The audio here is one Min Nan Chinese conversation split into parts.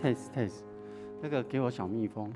Test test，那個給我小蜜蜂。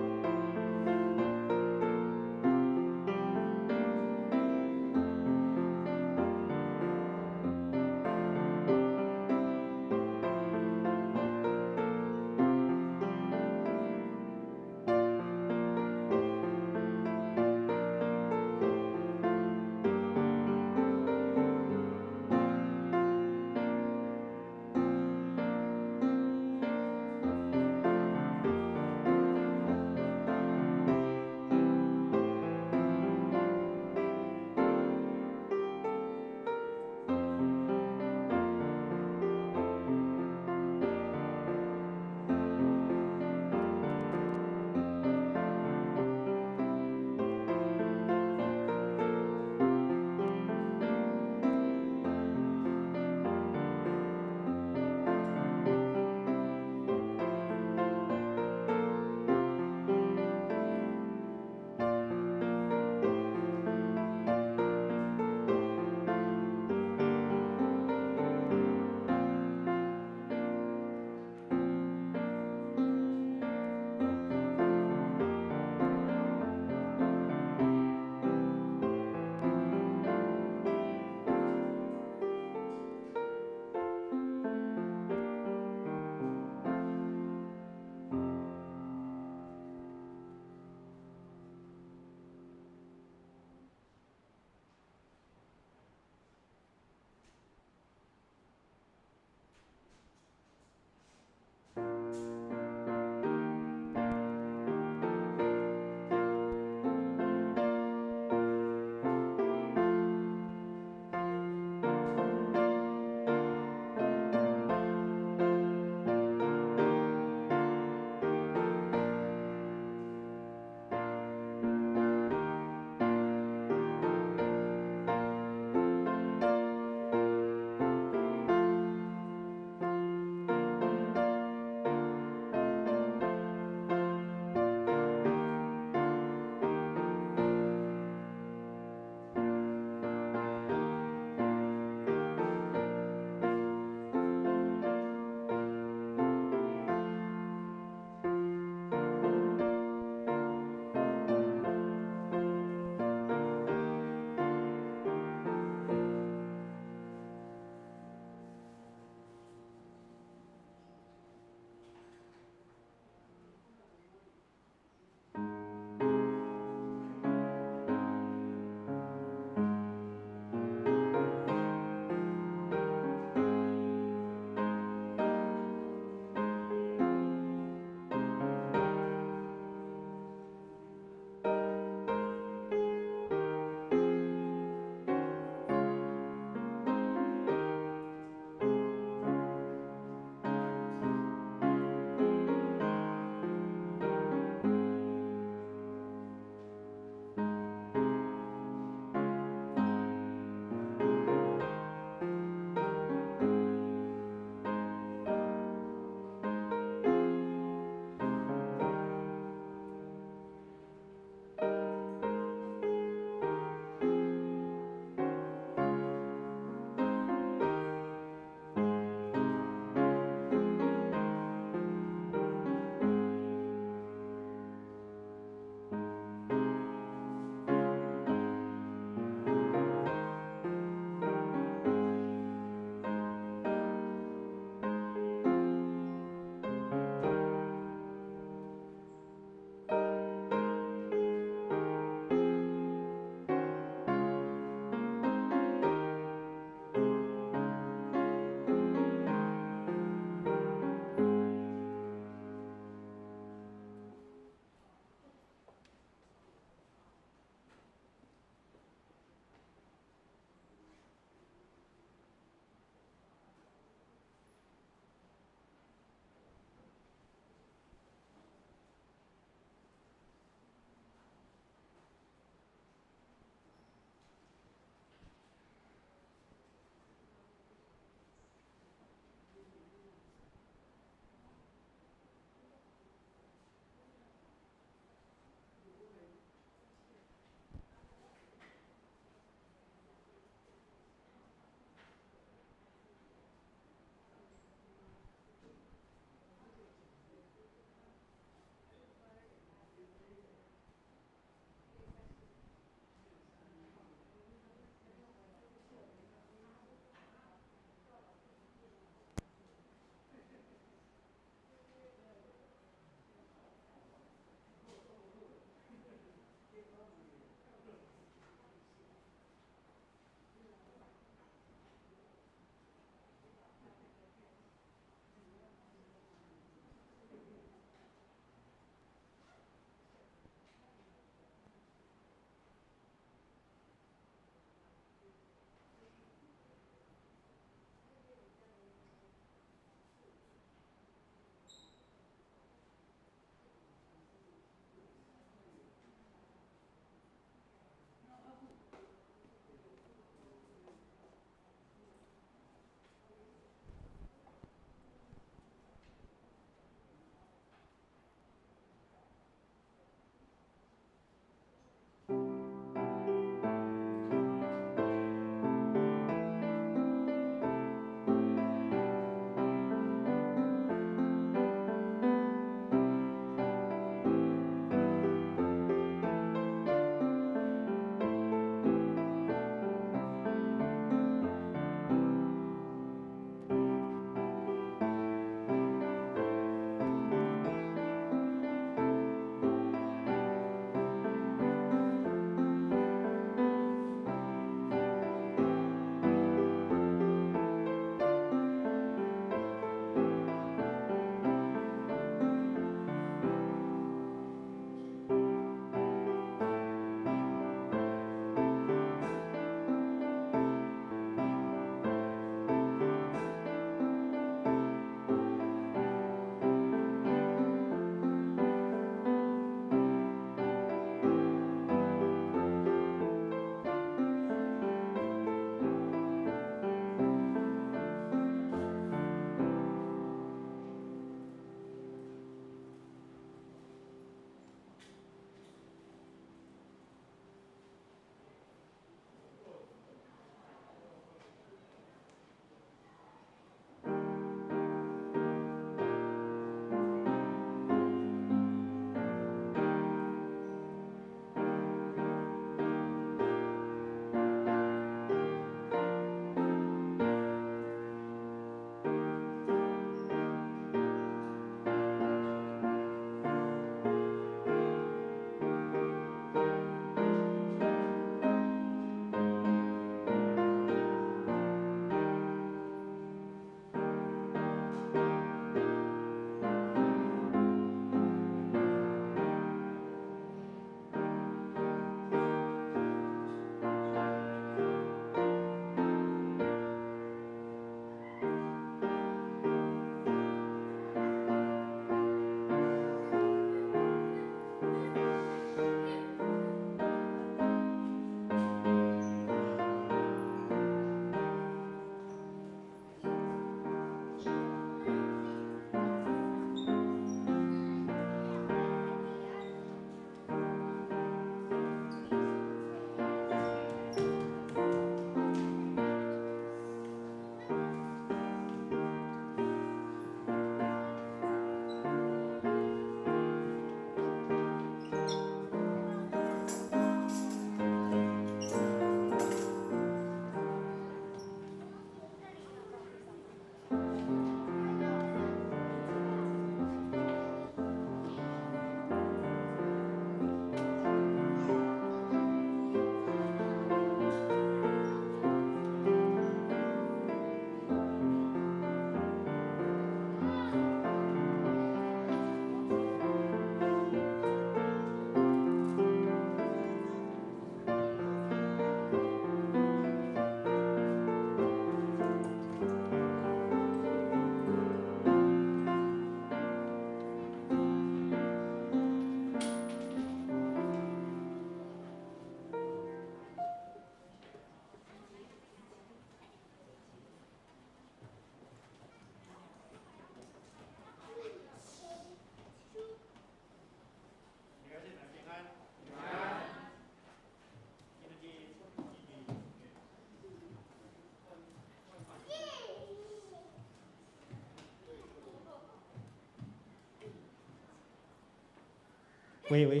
喂喂，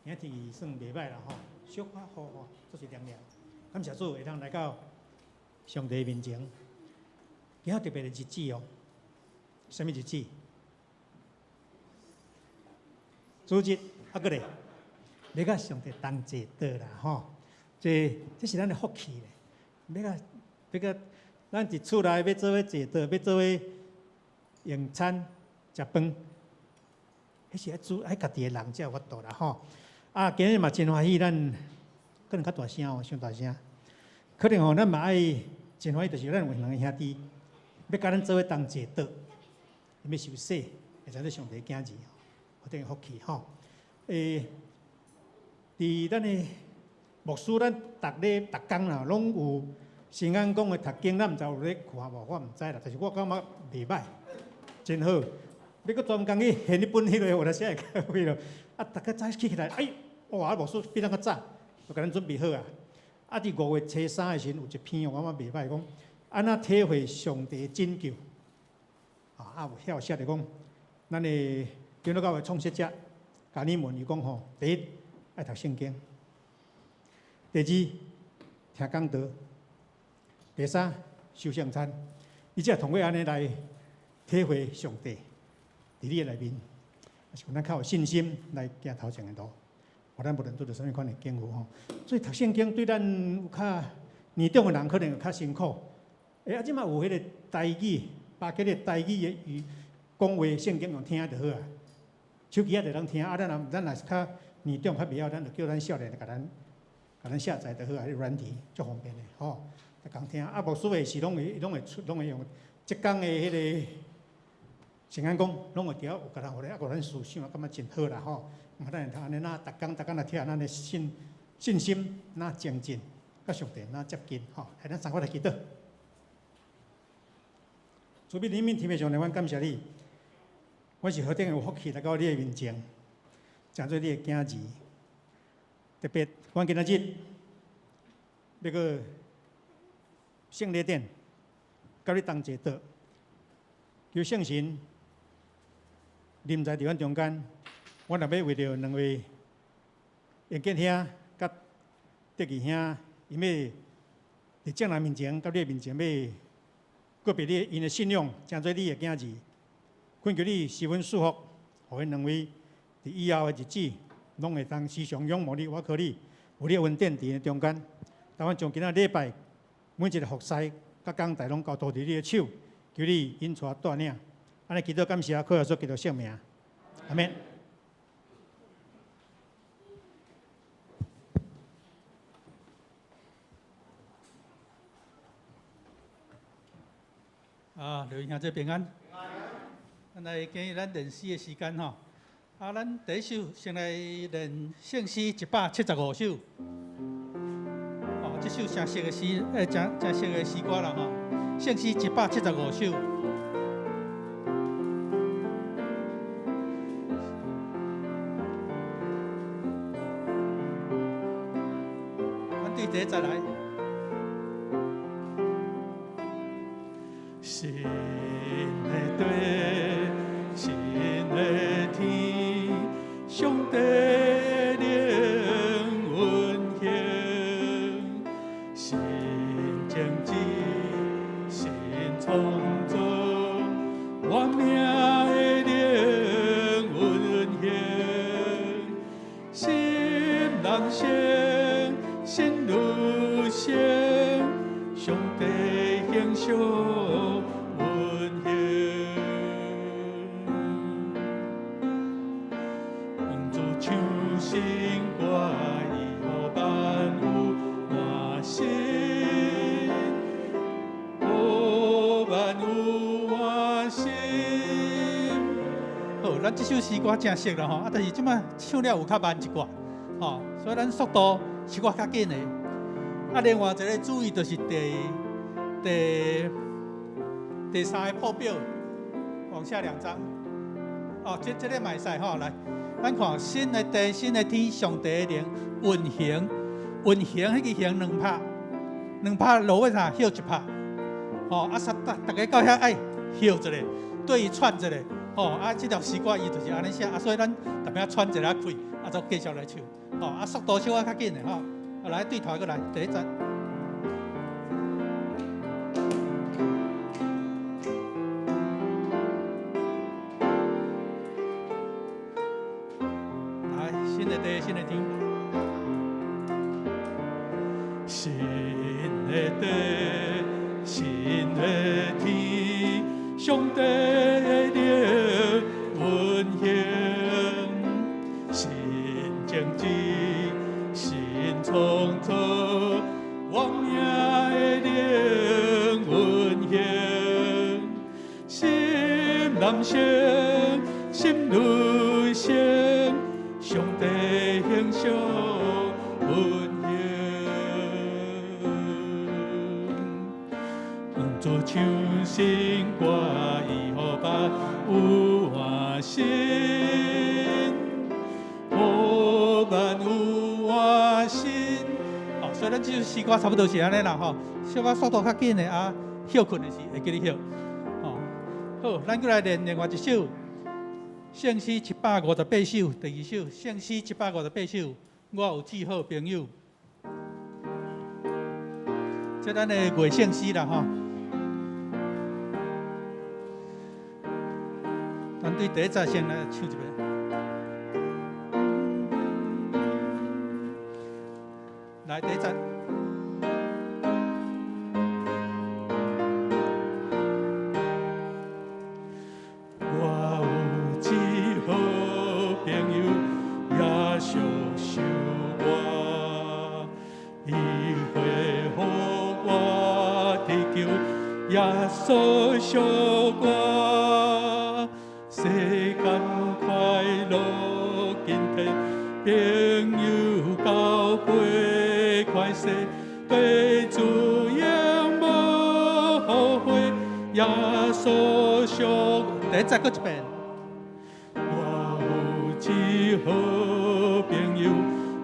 今仔天气算袂䆀啦吼，小可雨吼，做是凉凉。感謝主會當來到上帝面前。今仔特別的日子哦，啥物日子？主日啊，閣咧，欲佮上帝同齊禱啦吼。這是咱的福氣咧。欲佮咱佇厝內欲做伙坐禱，欲做伙用餐食飯，彼是愛主愛家己的人才有法度啦吼。啊，今日嘛真歡喜，咱可能較大聲哦，傷大聲。可能吼，咱嘛愛真歡喜，就是咱有兩个兄弟，欲佮咱做伙同齊禱，欲受洗，會成做上帝囝兒，何等的福氣吼！佇咱的牧師，咱逐禮逐工啦，攏有聖安講的讀經，咱毋知有咧看無？我毋知啦，但是我感覺袂䆀，真好。欲閣專工去現彼本彼个，有當時會較會咯。啊，逐家早起來，哎，哇！牧師比咱較早，就共咱準備好啊。啊，佇5月初3的時陣，有一篇我感覺袂䆀，講按怎體會上帝拯救。啊，有遐有寫著講，咱的長老教會創設者加爾文伊講吼，第一愛讀聖經，第二聽講道，第三守聖餐。伊才會通過按呢來體會上帝佇你的內面，是講咱較有信心來行頭前的路。予咱無論拄著啥物款的境遇吼，所以讀聖經對咱有較年長的人可能會較辛苦。啊，這馬有彼個台語，巴結的台語的語講話，聖經用聽就好啊。手機仔就通聽，啊，咱若是較年長較袂曉，咱就叫咱少年共咱下載就好啊，彼軟體足方便的吼，逐工聽。啊，牧師的是攏會出，攏會用浙江的彼個聖安講，攏會佇遐有共咱予咧，啊，予咱思想啊，感覺真好啦吼。啊，咱會通按呢，若逐工逐工來聽，咱的信心若精進，佮上帝若接近吼。來，咱三個來祈禱。慈悲憐憫天父上帝，阮感謝你，阮是何等有福氣來到你的面前，成做你的囝兒。特別，阮今仔日欲去聖禮殿，佮你同齊禱，求聖神臨在佇阮中間。阮若欲為著兩位英傑兄佮德義兄，𪜶欲佇眾人面前、佮你的面前，欲告別你𪜶的信仰，成做你的囝兒，懇求你施恩賜福，予𪜶兩位佇以後的日子，攏會當時常仰望你、倚靠你，有你的恩典佇𪜶中間。當阮將今仔禮拜每一个服侍佮講台攏交托佇你的手，求你引帶帶領。按呢祈禱感謝，靠耶穌基督聖名，阿們。啊，劉兄弟平安。咱來今日咱練詩的時間吼。啊，咱第一首先來練聖詩175首。哦，這首誠熟的詩，誠熟的詩歌啦吼。聖詩175首。咱對第一節來。新的地，新的天，上帝靈運行，新情志，新創造，我命的靈運行，新人生，新女生，上帝形象。新歌，伊予萬有換新，予萬有換新。好，咱這首詩歌誠熟啦吼，啊，但是這擺唱了有較慢一寡，吼，所以咱速度是較緊的。啊，另外一个注意就是第三个譜表，往下兩張。哦，這個嘛會使吼，來。咱看新的地、新的天，上帝的靈運行，運行彼个行兩拍，兩拍落尾啥？歇一拍，吼啊！逐家到遐愛歇一下，對伊喘一下，吼，啊，這條詩歌伊就是按呢寫，啊，所以咱特別喘一下氣，啊，就繼續來唱，吼，啊，速度小可較緊的吼，啊，來對頭閣來，第一節。來，新的地，新的天，新的地，新的天，上帝的靈運行，新情志，新創造，王名的靈運行，心男性，心女性，上帝形象運行。主唱新歌，伊予萬有換新，予萬有換新。哦，所以咱這首詩歌差不多是按呢啦吼，小可速度較緊的啊，歇睏的時會記得歇。哦，好，咱閣來練另外一首聖詩758首，第二首聖詩758首，我有至好朋友。這咱的月聖詩啦吼。咱對第一節先來唱一遍。來，第一節。我有一好朋友，耶穌收我，伊會予我得救，耶穌惜我。世間快樂今天，朋友交陪快逝，對主永無後悔。耶穌惜，第一節閣一遍。我有一好朋友，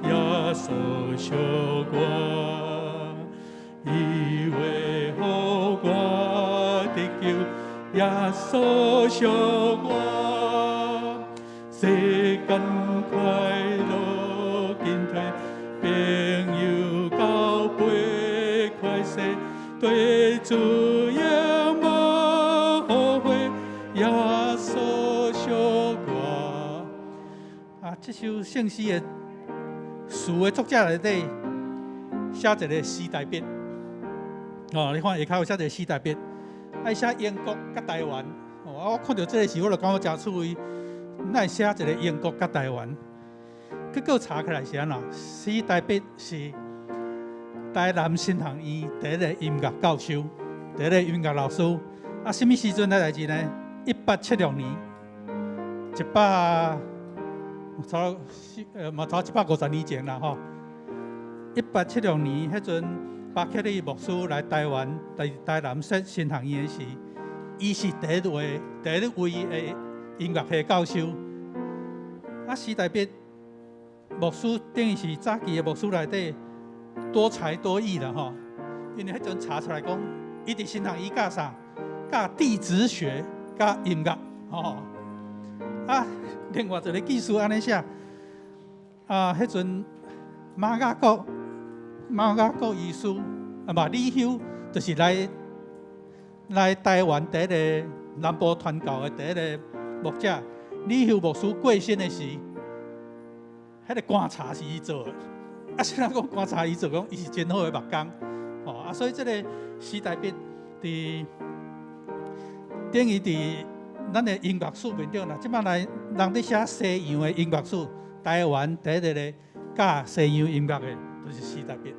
耶穌惜我，伊會予我得救。耶穌惜我，世間快樂今天，朋友交陪快逝，對主永無後悔。耶穌惜我。啊，這首聖詩的詞的作者內底寫一個時代別。哦，你看下跤有寫一個時代別。愛寫英國佮台灣，哦，我看著這個時，我就感覺誠趣味。哪會寫一個英國佮台灣？結果查起來是按怎？史代筆是台南神學院第一個音樂教授，第一個音樂老師。啊，啥物時陣的代誌呢？1876年，一百，差嘛差150年前啦吼。1876年，彼陣。巴克利牧師來台灣，佇台南設神學院的時，伊是第一位的音樂系教授。啊，時代別牧師等於是早期的牧師內底多才多藝啦吼。因為彼陣查出來講，伊佇神學院教啥？教地質學、教音樂吼。啊，另外一個記事按呢寫，啊，彼陣馬雅各。馬雅各醫師啊，嘛李休，就是來台灣第一個南部傳教的第一個牧者。李休牧師過身的時，彼個棺材是伊做的。啊，雖然講棺材伊做，講伊是真好的木工，吼啊，所以這個時代別佇等於佇咱的音樂史面頂啦，這擺來人佇寫西洋的音樂史，台灣第一個咧教西洋音樂的，就是時代別，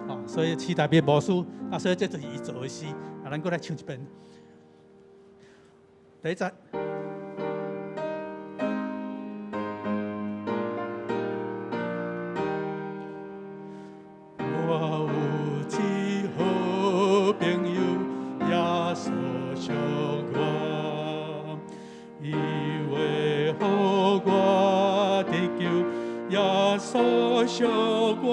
吼，所以時代別牧師，啊，所以這就是伊做的詩，啊，咱閣來唱一遍。第一節。我有一好朋友，耶穌惜我，伊話予我得救，耶穌惜我，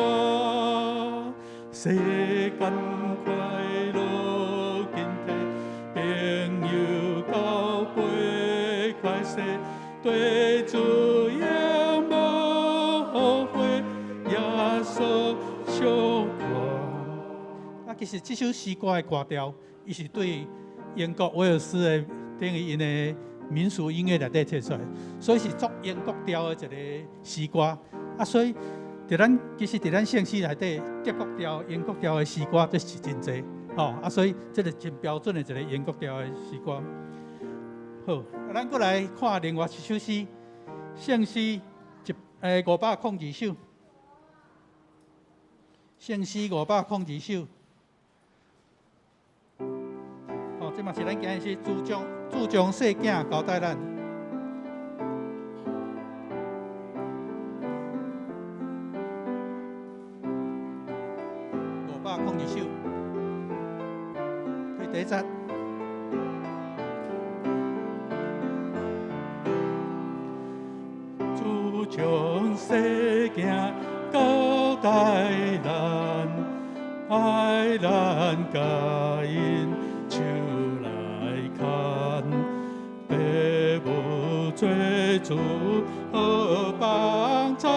世間快樂今天，朋友交陪快快洗，對主永無後悔，耶穌相看。啊，其實這首詩歌的歌調，伊是對英國威爾斯的等於𪜶的民俗音樂內底提出來，所以是足英國調的一個詩歌。啊，所以佇咱其實佇咱聖詩內底，德國調、英國調的詩歌這是真濟，吼啊，所以這個真標準的一個英國調的詩歌。好，啊，咱閣來看另外一首詩，聖詩502首，聖詩502首。哦，這嘛是咱今日是主將細囝交代咱。502首，對第一節。主將細囝交代咱，愛咱佮𪜶手來牽，父母做主好幫贊，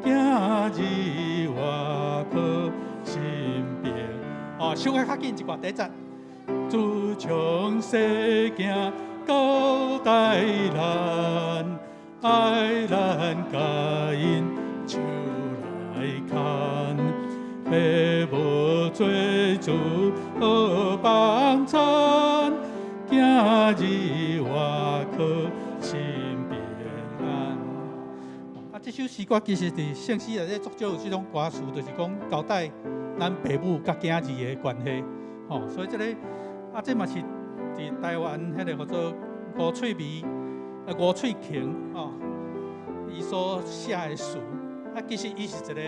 囝兒倚靠心平。哦，小可較緊一寡，第一節。主將細囝交代咱，愛咱佮𪜶手來牽，父母做主好幫贊，囝兒倚靠心平安。啊，這首詩歌其實佇聖詩內底足少有這種歌詞，就是講交代咱爸母佮囝兒的關係。吼，所以這個啊，這嘛是佇台灣彼個叫做吳翠梅、吳翠琴吼，伊所寫的詞。啊，其實伊是一個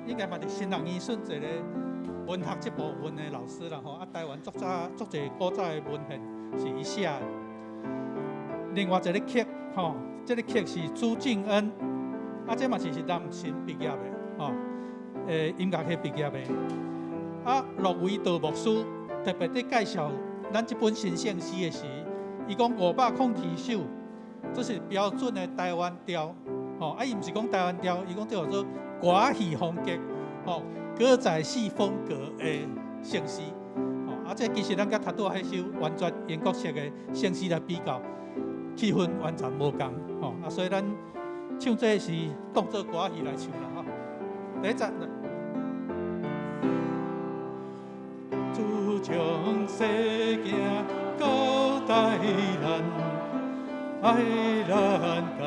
應該嘛佇新學院算一個文學這部分的老師啦吼。啊，台灣足早足濟古早的文獻是伊寫的。另外一個曲吼，這個曲是朱敬恩，啊，這嘛是南神畢業的吼，音樂系畢業的。啊，陸維道牧師特別佇介紹咱這本新聖詩的時，伊講502首，這是標準的台灣調，吼，啊，伊毋是講台灣調，伊講這叫做歌戲風格，吼，歌仔戲風格的聖詩，吼，啊，這其實咱佮頭拄仔彼首完全英國式的聖詩來比較，氣氛完全無仝，吼，啊，所以咱唱這是當做歌戲來唱啦，吼。第一節。主將細囝交代咱，愛咱佮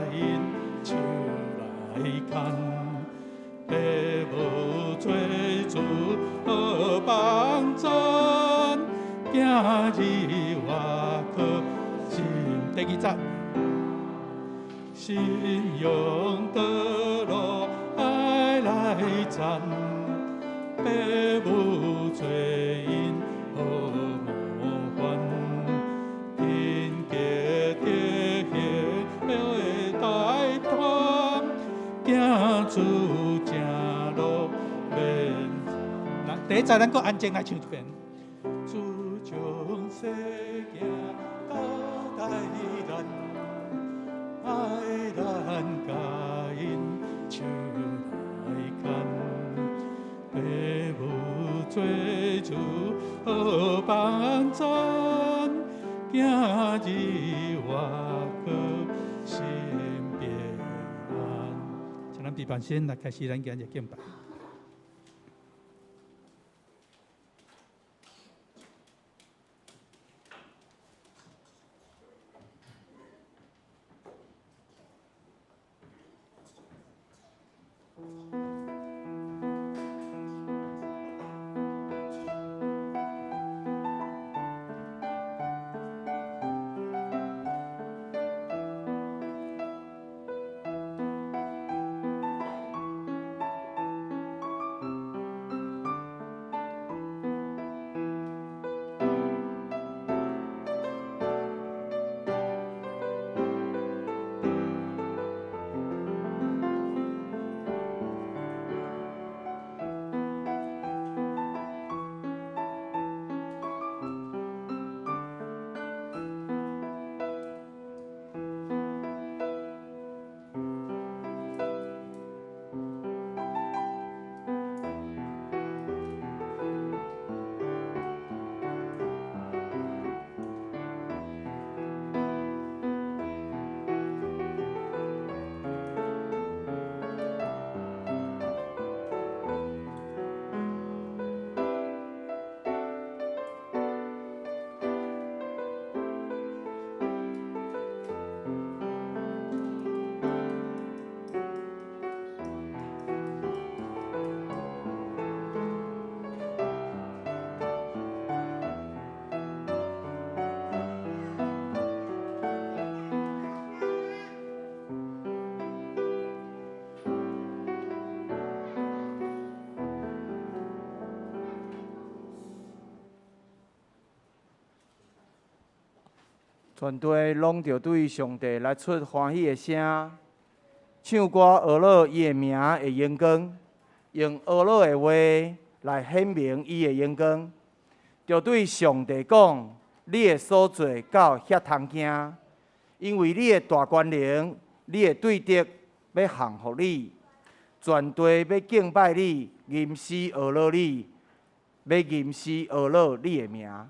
𪜶手來牽，父母做主好幫贊，囝兒倚靠心。第二節，信仰道路愛來讚，父母做𪜶好模範，品格德行的大團，行出正路免。第一節，咱閣安靜來唱一遍。主將細囝交代咱，愛咱佮𪜶手來牽，父母做主好幫贊，囝兒倚靠心平安。請咱閉目先來開始咱今日敬拜。全地攏著對上帝來出歡喜的聲，唱歌呵咾伊的名的榮光，用呵咾的話來顯明伊的榮光。著對上帝講，你的所做到遐通驚，因為你的大權能，你的對敵欲降服你，全地欲敬拜你，吟詩呵咾你，欲吟詩呵咾你的名。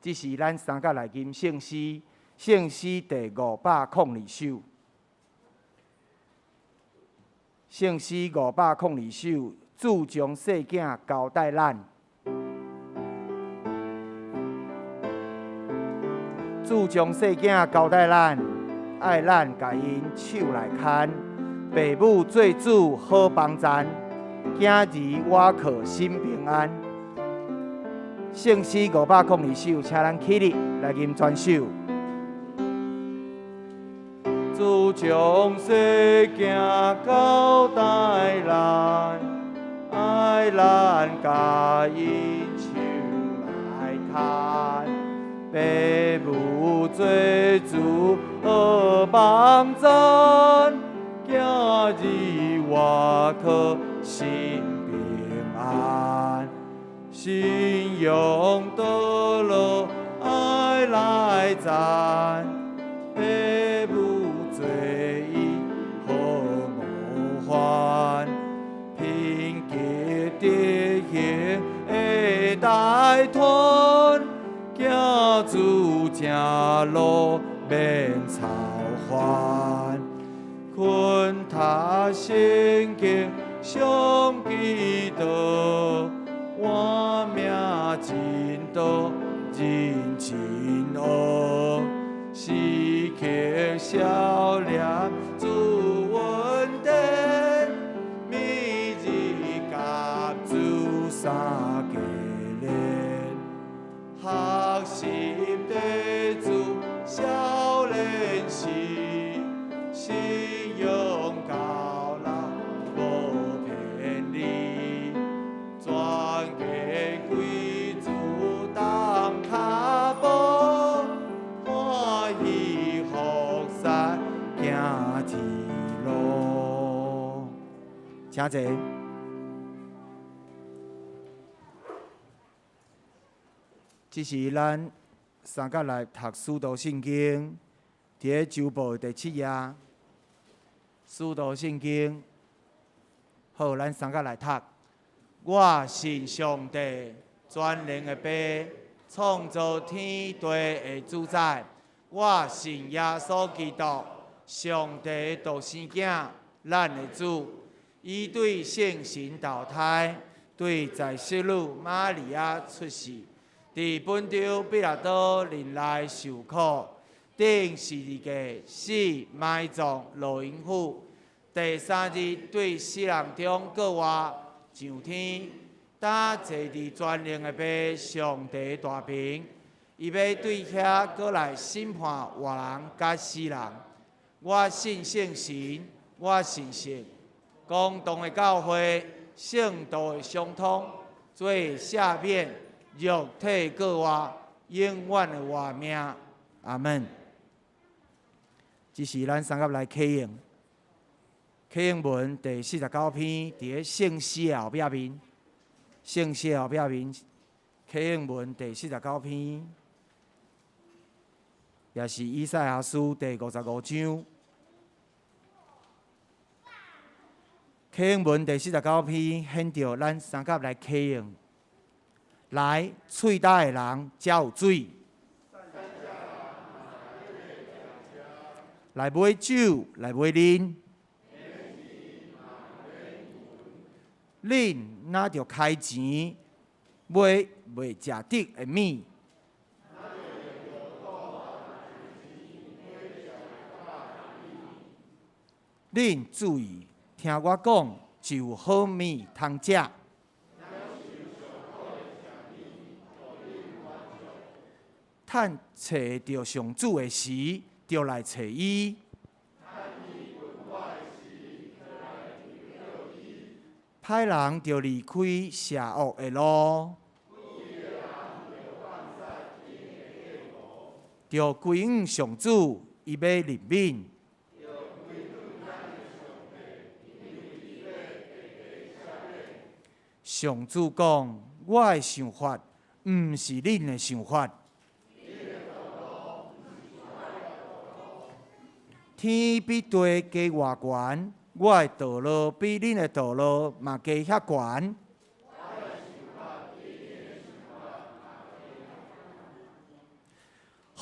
這是咱三甲來吟聖詩，聖詩第502首。聖詩502首，主將細囝交代咱。主將細囝交代咱，愛咱共𪜶手來牽，爸母做主好幫贊，囝兒倚靠心平安。聖詩502首，請咱起立來吟全首。主將細囝交代咱，愛咱共𪜶手來牽，爸母做主好幫贊，囝兒倚靠心平安。信仰道路愛來讚，爸母做伊好模範，品格德行會帶團，行主正路免操煩，勤讀聖經常祈禱。換命真多，人真惡，時刻曉念主恩典，每日佮主相加連，學習地主少年時，信仰到老無偏離。全家歸主動跤步，歡喜服侍行天路。請坐。這是咱三甲來讀使徒信經，佇咧周報的第7頁。使徒信經，好，咱三甲來讀。我信上帝，全能的父，創造天地的主宰。我信耶穌基督，上帝的獨生囝，咱的主。伊對聖神投胎，對在聖女瑪利亞出世，佇本丟彼拉多任內受苦，釘十字架死埋葬落陰府，第三日對死人中復活。上天，搭坐佇全能的父上帝大爿，伊欲對遐閣來審判活人佮死人。我信聖神，我信聖公同的教會，聖徒的相通，罪赦免，肉體復活，永遠的活命。阿門。這是咱三甲來啟用。啟應文第49篇，佇咧聖詩的後壁面，聖詩的後壁面，啟應文第49篇，也是以賽亞書第55章。啟應文第49篇，顯著咱三甲來啟應，來喙焦的人才有水，來買酒，來買啉。恁若著開錢買袂食得的物，恁注意聽我講，就有好物通食。趁揣著上主的時，就來揣伊。歹人著離開邪惡的路，著歸向上主，伊欲憐憫。上主講：我的想法毋是恁的想法。天比地加偌懸，我的道路比恁的道路嘛加遐懸。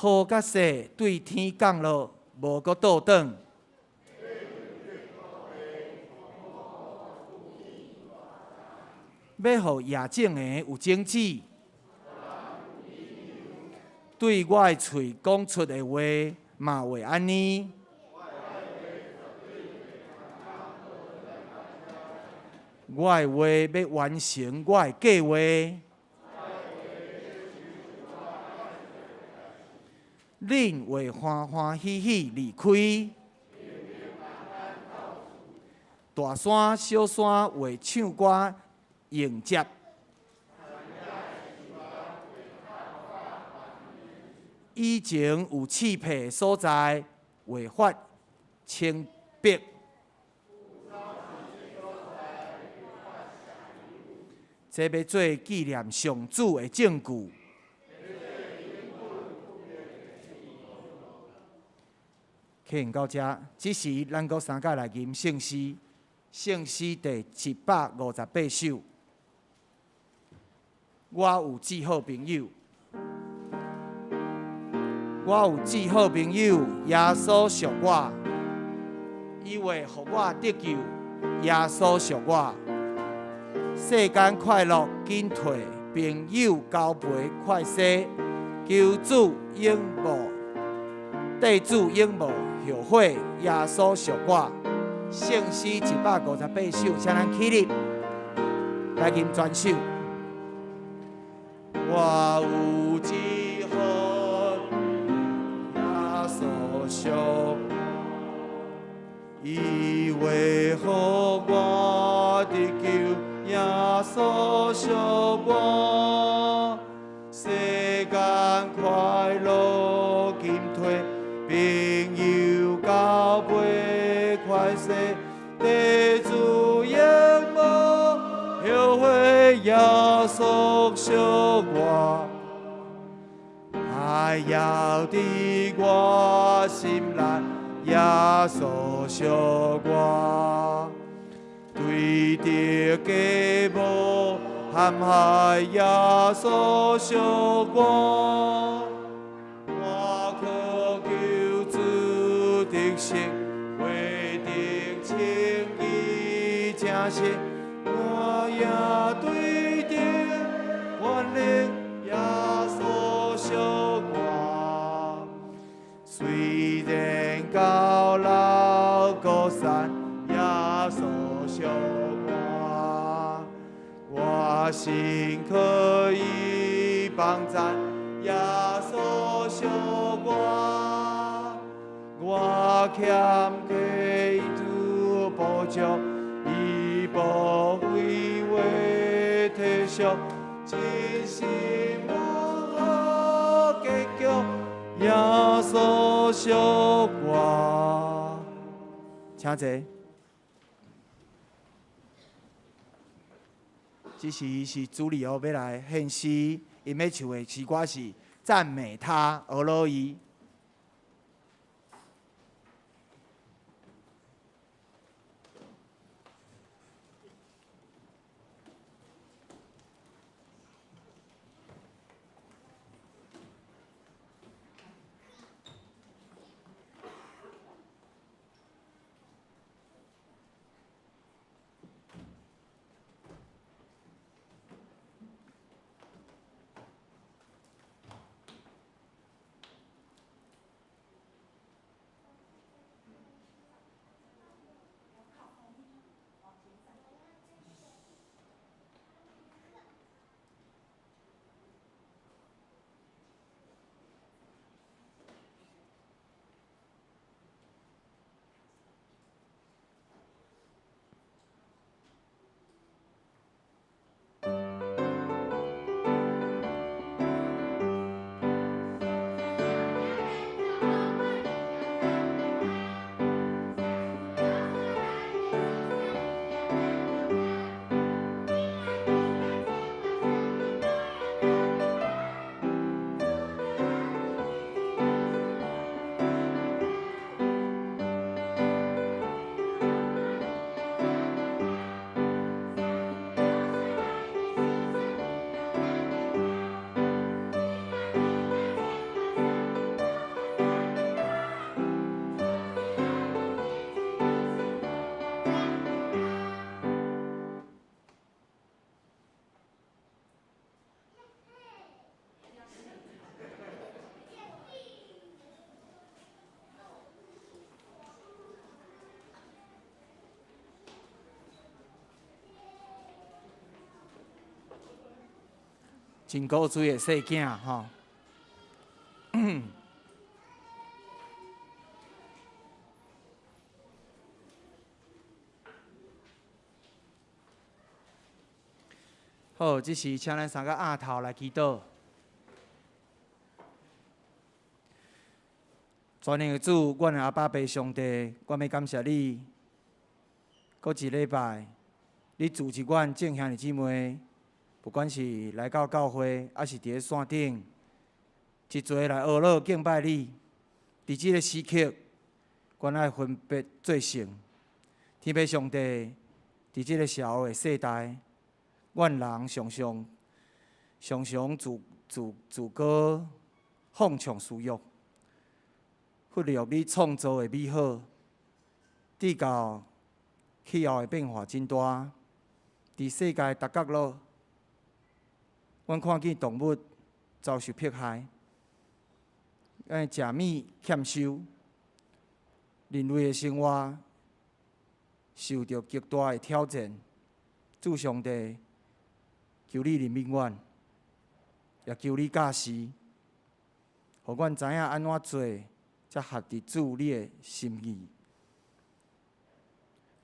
雨佮雪對天降落，無閣倒轉。欲予野種的有種子，對我的喙講出的話，嘛會按呢。我的話欲完成我的計劃。恁會歡歡喜喜離開，大山小山會唱歌迎接。以前有刺皮的所在，會發青碧。這欲做紀念上主的證據。客人到遮，這時咱閣三佮來吟聖詩，聖詩第158首。我有至好朋友，我有至好朋友，耶穌屬我，伊話予我得救，耶穌屬我。世間快樂緊退，朋友交陪快逝，求主永無，地主永無後悔，耶穌屬我。聖詩158首，請咱起立來吟全首。我有至好耶穌屬，伊話予我得救，耶穌屬我。世間快樂緊退，朋友交陪快逝，地主永無後悔，耶穌屬我。愛猶佇我心內，耶穌屬我。對著假冒陷害，耶穌屬我。我渴求主得勝，為得稱義正實，我也對著權能，耶穌屬我。雖然高樓高山，耶穌屬我，我心可以幫贊，耶穌屬我，我欠基督保障，伊無非話體恤，真心無好結局，耶穌屬我。請坐。這時是主禮哦，欲來獻詩，𪜶欲唱的詩歌是讚美他，俄羅伊。真古錐的細囝吼。好，這時請咱三个徛頭來祈禱。全能的主，阮的阿爸父上帝，我欲感謝你，閣一禮拜，你組織阮眾兄弟姊妹，不管是來到教會，抑是佇咧線頂，一齊來學樂敬拜你。佇這个時刻，阮愛分別做聖。天父上帝，佇這个邪惡的世代，阮人常常常常自自自個放縱私欲，忽略你創造的美好，直到氣候的變化真大，佇世界逐角落，阮看見動物遭受迫害，按呢食物欠收，人類的生活受著極大的挑戰。主上帝，求你憐憫阮，也求你教示，予阮知影按怎做才合佇主你的心意。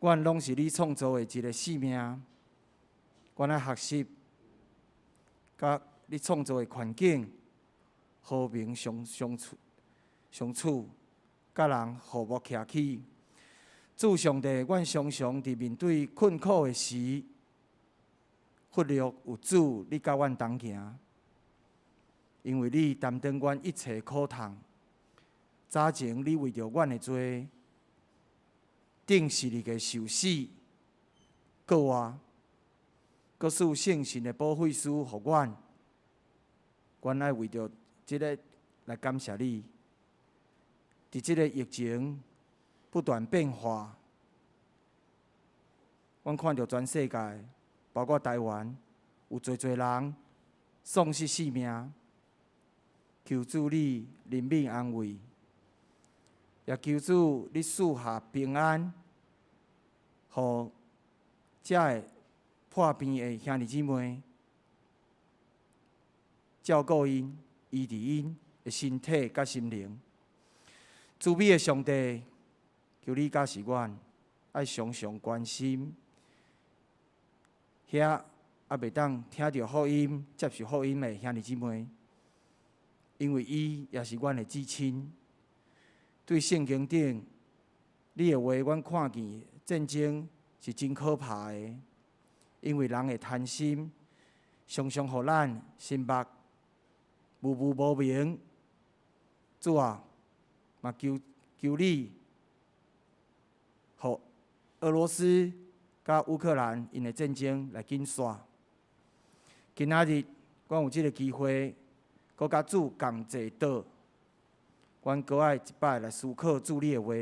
阮攏是你創造的一个生命，阮愛學習，佮你創造的環境和平相相處相處，佮人和睦徛起。主上帝，阮常常佇面對困苦的時，忽略有主你佮阮同行，因為你擔當阮一切苦痛。早前你為著阮的罪，釘十字架受死，閣活，閣賜聖神的保惠師予阮。阮愛為著這个來感謝你。佇這个疫情不斷變化，阮看著全世界，包括台灣，有濟濟人喪失性命。求主你憐憫安慰，也求主你賜下平安，予遮个破病的兄弟姊妹，照顧𪜶，醫治𪜶的身體佮心靈。慈悲的上帝，求你教示阮，愛常常關心遐猶袂當聽著福音、接受福音的兄弟姊妹，因為伊也是阮的至親。對聖經頂，你的話，阮看見戰爭是真可怕的，因為人的貪心，常常予咱心目模糊無明。主啊，嘛求求你，予俄羅斯佮烏克蘭𪜶的戰爭來緊煞。今仔日，阮有這个機會，閣佮主仝坐桌，阮閣愛一擺來思考主你的話。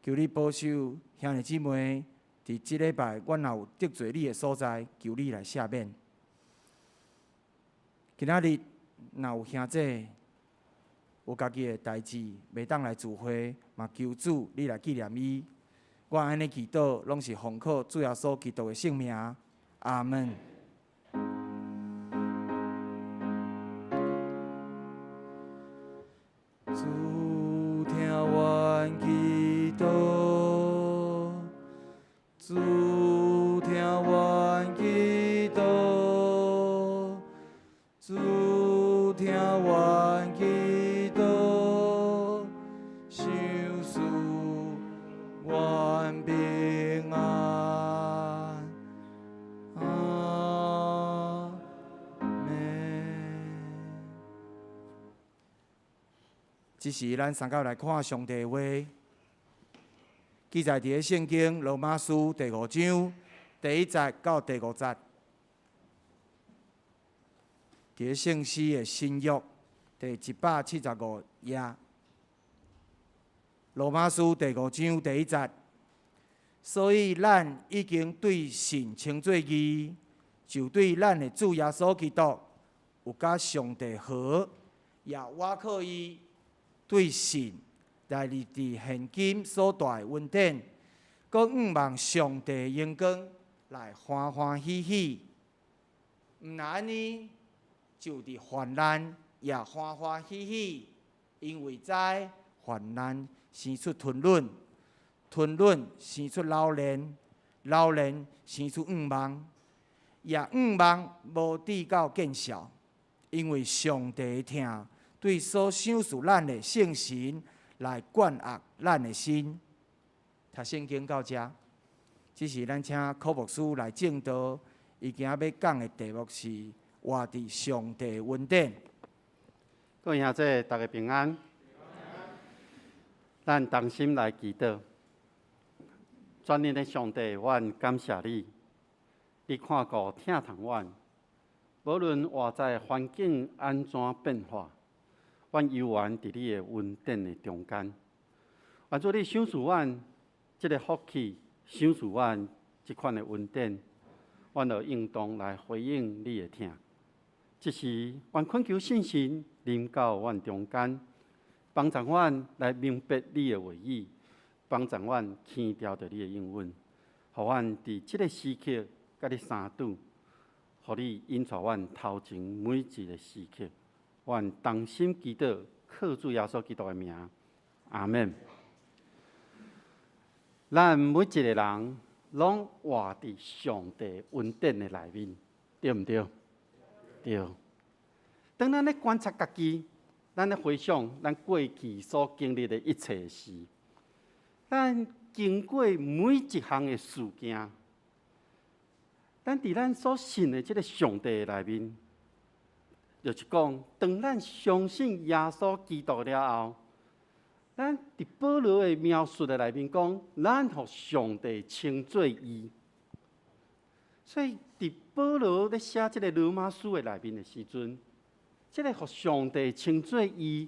求你保守兄弟姊妹，佇這禮拜，阮若有得罪你的所在，求你來赦免。今仔日若有兄弟有家己的代誌，袂當來聚會，嘛求主你來紀念伊。我按呢祈禱，攏是奉靠主耶穌基督的聖名。阿門。主聽阮祈禱，主聽阮祈禱，主聽阮祈禱，賞賜阮平安。阿們。這時，咱三個來看上帝的話，記載佇咧聖經羅馬書第五章第一節到第五節。佇咧聖詩的新約第175頁，羅馬書第五章第一節。所以咱已經對神稱做義，就對咱的主耶穌基督有佮上帝和，也倚靠伊對神來立佇現今所帶的恩典，閣向望上帝榮光來歡歡喜喜。毋若按呢，就伫患難也歡歡喜喜，因為知患難生出吞忍，吞忍生出老練，老練生出向望，也向望無致到見笑，因為上帝的疼對所賞賜咱的聖神來灌壓咱的心。讀聖經到遮，這時咱請柯牧師來證道，伊今仔欲講的題目是活佇上帝恩典。各位兄弟，大家平安。咱同心來祈禱。全能的上帝，阮感謝你，你看顧疼痛阮，無論外在環境按怎變化，阮猶原佇你的恩典的中間。願主你賞賜阮這个福氣，賞賜阮這款的恩典，阮就應當來回應你的疼。這時，阮懇求聖神臨到阮中間，幫助阮來明白你的話語，幫助阮輕牢著你的應允，予阮佇這个時刻佮你相拄，予你引帶阮頭前每一个時刻。阮同心祈禱，靠主耶穌基督的名，阿們。咱每一个人攏活佇上帝恩典的內面，對毋對？對。當咱咧觀察家己，咱咧回想咱過去所經歷的一切事，咱經過每一項的事件，咱佇咱所信的這个上帝的內面，就是講，當咱相信耶穌基督了後，咱佇保羅的描述的內面講，咱予上帝稱做義。所以，佇保羅咧寫這个羅馬書的內面的時陣，這个予上帝稱做義，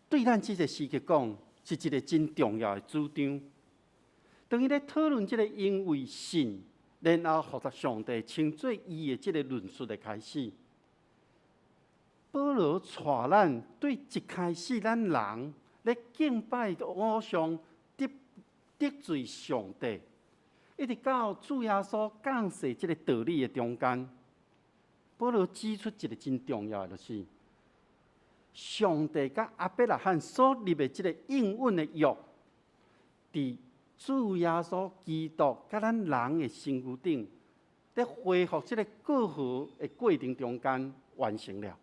對咱這个時刻講，是一个真重要的主張。當伊咧討論這个因為信，然後予上帝稱做義的這个論述的開始，保羅帶咱對一開始咱人咧敬拜偶像、得罪上帝，一直到主耶穌降世這个道理的中間，保羅指出一个真重要的，就是上帝佮亞伯拉罕所立的這个應允的約，佇主耶穌基督佮咱人的身軀頂，咧恢復這个過河的過程中間完成了。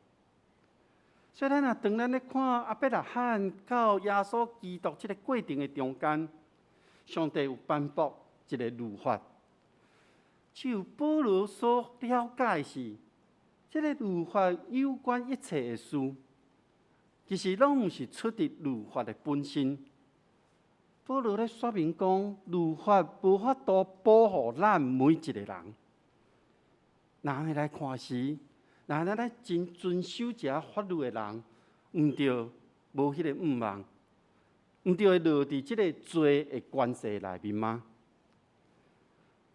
所以咱若當咱咧看亞伯拉罕到耶穌基督這个過程的中間，上帝有頒布一个律法。就保羅所了解是，這个律法有關一切的事，其實攏毋是出佇律法的本身。保羅咧說明講，律法無法度保護咱每一個人。若來看時，若咱咧真遵守這法律的人，毋著無彼个向望，毋著會落佇這个罪的權勢內面嗎？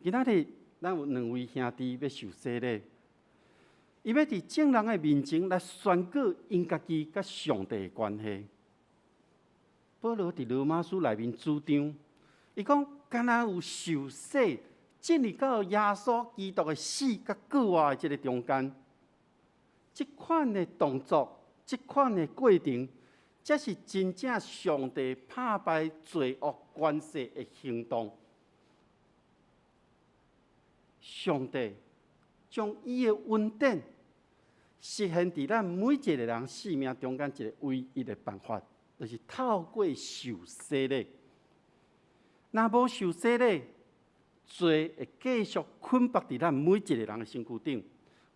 今仔日咱有兩位兄弟欲受洗禮，伊欲佇眾人的面前來宣告𪜶家己佮上帝的關係。保羅佇羅馬書內面主張，伊講敢若有受洗進入到耶穌基督的死佮復活的這个中間，這款的動作，這款的過程，才是真正上帝拍敗罪惡權勢的行動。上帝將伊的恩典實現佇咱每一个人生命中間一个唯一的辦法，就是透過受洗禮。若無受洗禮，罪會繼續捆綁佇咱每一個人的身軀頂，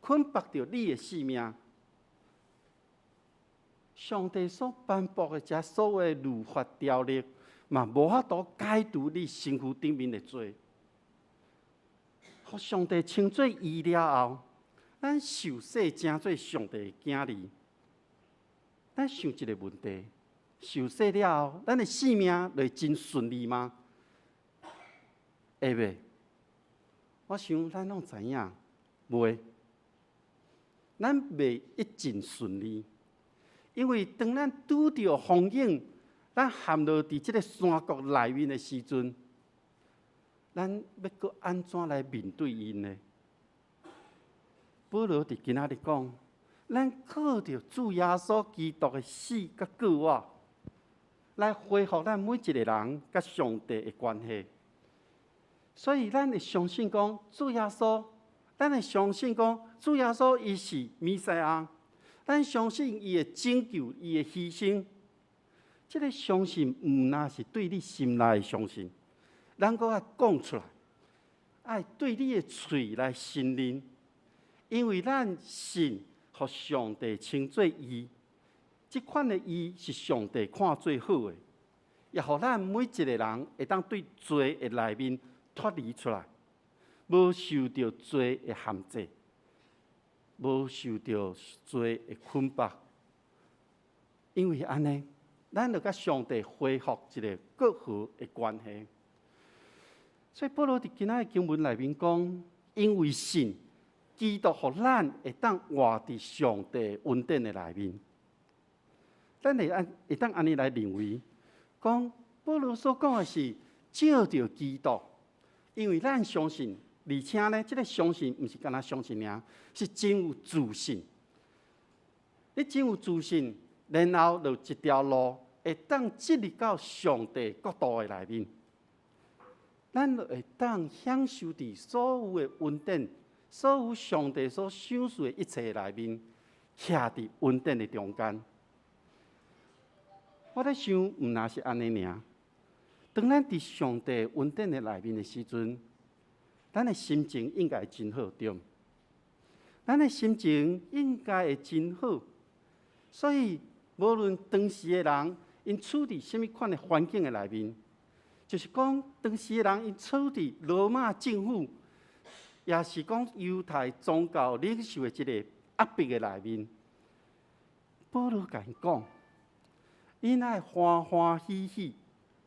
捆綁著你的性命。上帝所頒布的這所謂律法條例，嘛無法度解除你身軀頂面的罪。予上帝稱做義了後，咱受洗成做上帝的囝兒。咱想一个問題：受洗了後，咱的生命會真順利嗎？會袂？我想咱攏知影，袂。咱袂一定順利，因為當咱拄著風景，咱陷落佇這个山谷內面的時陣，咱欲閣按怎來面對𪜶呢？保羅佇今仔日講，咱靠著主耶穌基督的死佮復活，來恢復咱每一個人佮上帝的關係。所以，咱會相信講主耶穌，咱會相信講主耶穌伊是彌賽亞，咱相信伊的拯救，伊的犧牲。這个相信毋但是對你心內的相信，咱閣愛講出來，愛對你的喙來承認，因為咱信予上帝稱做義，這款的義是上帝看做好的，也予咱每一個人會當對罪的內面脫離出來，無受著罪的限制，無受著罪的捆綁。因為按呢，咱就佮上帝恢復一个和好的關係。所以保羅佇今仔的經文內面講，因為信基督，予咱會當活佇上帝恩典的內面。咱會按會當按呢來認為，講保羅所講的是藉著基督，因為咱相信，而且呢，這个相信毋是干焦相信爾，是真有自信。你真有自信，然後就一條路會當進入到上帝國度的內面。咱就會當享受佇所有的恩典，所有上帝所賞賜的一切內面，徛佇恩典的中間。我咧想，毋但是按呢爾。當咱佇上帝恩典的內面的時陣，咱的心情應該真好，對毋？咱的心情應該會真好。所以，無論當時的人，𪜶處佇啥物款的環境的內面，就是講當時的人，𪜶處佇羅馬政府，抑是講猶太宗教領袖的這個壓迫的內面，保羅共𪜶講，𪜶愛歡歡喜喜，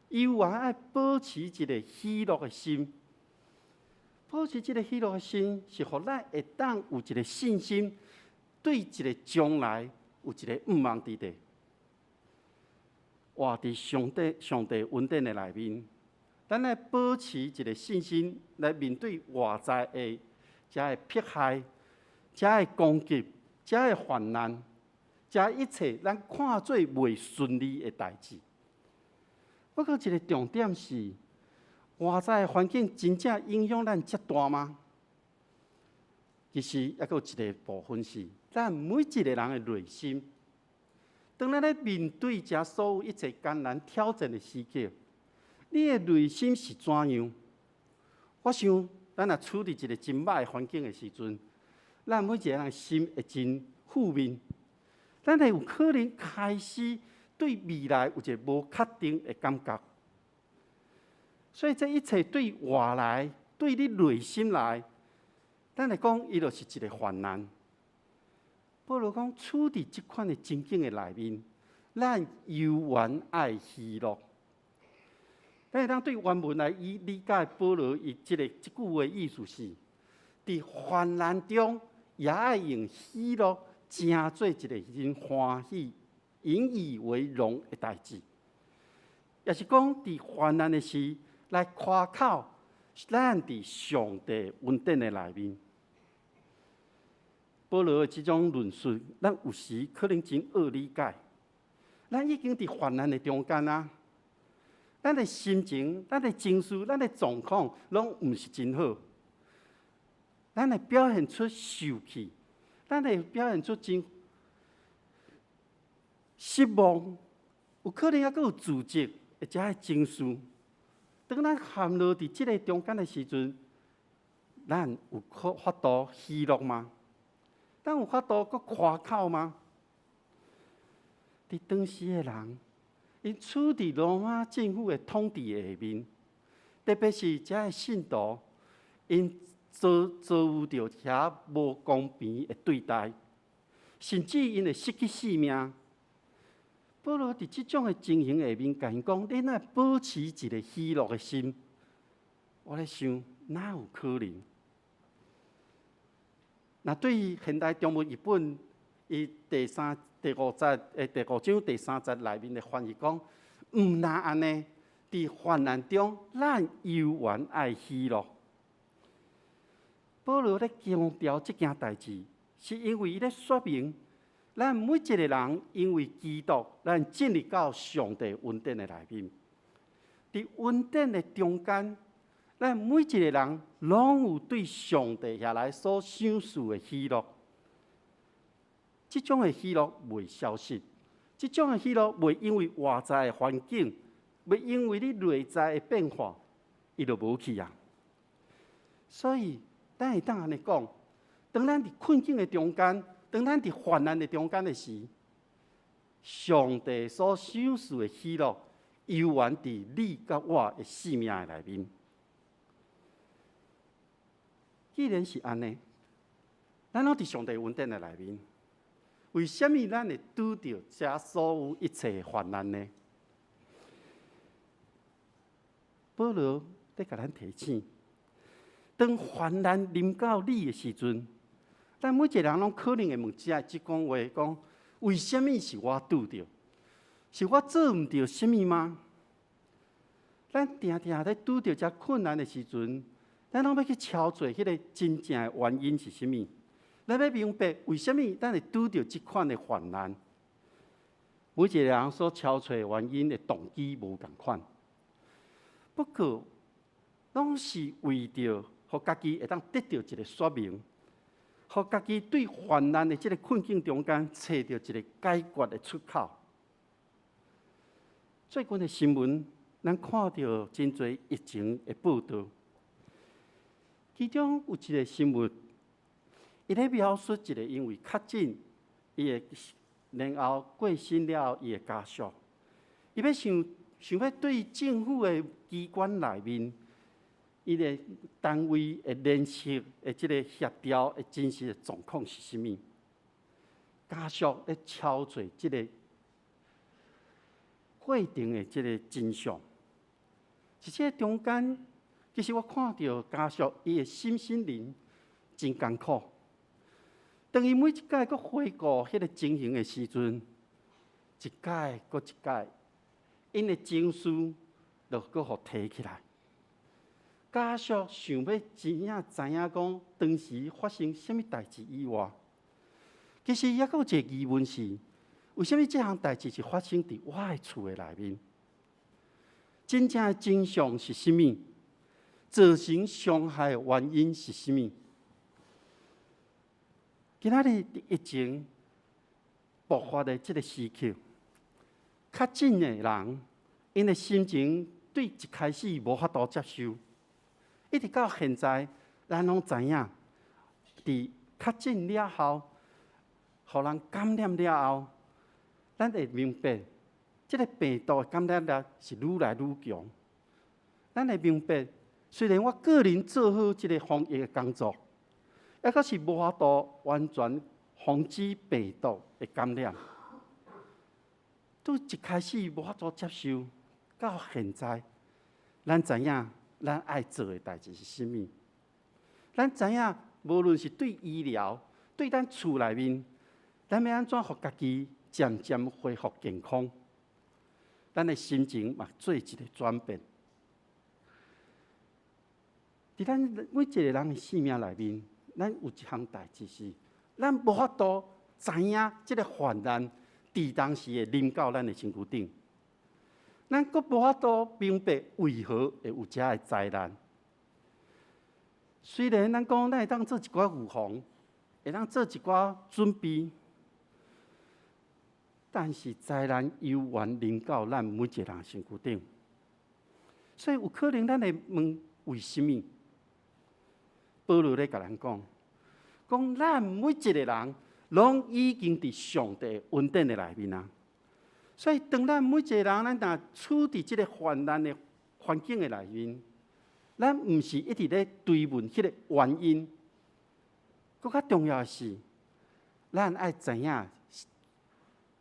猶原愛保持一个喜樂的心，保持這个喜樂的心，是予咱會當有一个信心，對一个將來有一个向望佇底。活佇上帝恩典的內面，咱愛保持一个信心來面對外在的遮个迫害、遮个攻擊、遮个患難、遮一切咱看做袂順利的代誌。不過一个重點是，外在的環境真正影響咱遮大嗎？其實猶閣有一个部分是，咱每一个人的內心。當咱咧面對遮所有一切艱難挑戰的時刻，你的內心是怎樣？我想，咱若處佇一个真歹的環境的時陣，咱每一个人的心會真負面，咱會有可能開始對未來有一个無確定的感覺。所以，這一切對外來、對你內心來，咱來講，伊就是一个患難。保羅講，處佇這款的情景的內面，咱猶原愛喜樂。咱會當對原文來理解保羅伊這句話意思是：佇患難中，也愛用喜樂，成做一个真歡喜、引以為榮的代誌。也是講，佇患難的時，來誇口，咱佇上帝恩典的內面。保羅的這種論述，咱有時可能真惡理解。咱已經佇患難的中間啊，咱的心情、咱的情緒、咱的狀況，攏毋是真好。咱會表現出受氣，咱會表現出真失望，有可能猶閣有自責，或者的情緒。當咱陷落佇這个中間的時陣，咱有可法度喜樂嗎？咱有法度閣誇口嗎？佇當時的人，𪜶處佇羅馬政府的統治下面，特別是遮的信徒，𪜶遭遇著遐無公平的對待，甚至𪜶會失去性命。保羅佇這種的情形下面，共𪜶講：恁愛保持一个喜樂的心。我咧想，哪有可能？若對現代中文譯本，伊第三、第五節、第五章第三節內面的翻譯講，毋但按呢，佇患難中，咱猶原愛喜樂。保羅咧強調這件代誌，是因為伊咧說明，咱每一個人因為基督，咱進入到上帝恩典的內面。佇恩典的中間，咱每一個人攏有對上帝遐來所賞賜的喜樂。這種的喜樂袂消失，這種的喜樂袂因為外在的環境，袂因為你內在的變化，伊就無去啊。所以，咱會當按呢講，當咱佇困境的中間，當咱佇患難的中間的時，上帝所賞賜的喜樂，猶原佇你佮我的生命的內面。既然是按呢，咱攏佇上帝恩典的內面，為啥物咱會拄著這所有一切的患難呢？保羅咧共咱提醒，當患難臨到你的時陣，咱每一個人攏可能會問這講話，講為啥物是我拄著？是我做毋著啥物嗎？咱定定咧拄著這困難的時陣，咱攏欲去敲揣彼個真正的原因是啥物？咱欲明白為啥物咱會拄著這款的患難？每一個人所敲揣的原因的動機無仝款，不過攏是為著予家己會當得著一個說明，予家己對患難的這個困境中間揣著一個解決的出口。最近的新聞，咱看著真濟疫情的報導，其中有一個新聞，伊咧描述一個因為確診，伊的然後過身了後，伊的家屬，伊欲想想欲對政府的機關內面，伊的單位的聯繫的這個協調的真實的狀況是啥物？家屬咧敲揣這個過程的這個真相，佇這個中間，其實我看著家屬伊的心身靈真艱苦。當伊每一擺閣回顧彼個情形的時陣，一擺閣一擺，𪜶的情緒就閣予提起來。家屬想欲真正知影講當時發生啥物代誌以外，其實猶閣有一個疑問是：為啥物這項代誌是發生佇我的厝的內面？真正的真相是啥物？造成傷害的原因是啥物？今仔日佇疫情爆發的這個時刻，確診的人，𪜶的心情對一開始無法度接受，一直到現在，咱攏知影，佇確診了後，予人感染了後，咱會明白，這個病毒的感染力是愈來愈強。咱會明白，雖然我個人做好這個防疫的工作，猶閣是無法度完全防止病毒的感染。對一開始無法度接受，到現在，咱知影咱愛做的代誌是啥物。咱知影，無論是對醫療，對咱厝內面，咱欲按怎予家己漸漸恢復健康，咱的心情嘛做一個轉變。佇咱每一個人的生命內面，咱有一項代誌是，咱無法度知影這個患難佇當時會臨到咱的身軀頂，咱閣無法度明白為何會有這的災難。雖然咱講咱會當做一寡預防，會當做一寡準備，但是災難猶原臨到咱每一個人身軀頂，所以有可能咱會問為啥物？保羅咧共咱講，講咱每一個人攏已經佇上帝恩典的內面啊。所以當咱每一個人，咱若處佇這個患難的環境的內面，咱毋是一直咧追問彼個原因，閣較重要的是，咱愛知影，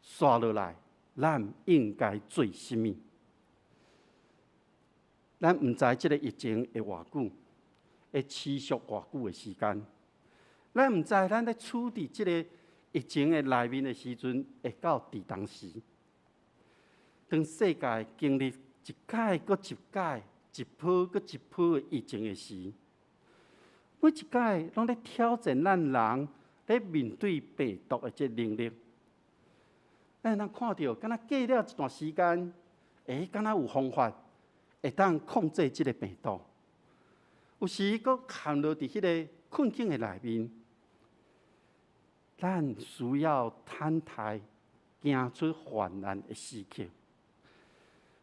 紲落來，咱應該做啥物？咱毋知這個疫情會偌久，會持續偌久的時間。咱毋知咱咧處佇這個疫情的內面的時陣，會到佇當時。當世界經歷一擺閣一擺、一波閣一波的疫情的時，每一擺攏咧挑戰咱人咧面對病毒的這能力。咱通看著，敢若過了一段時間，敢若有方法會當控制這个病毒。有時閣陷落佇彼个困境的內面，咱需要等待行出患難的時刻。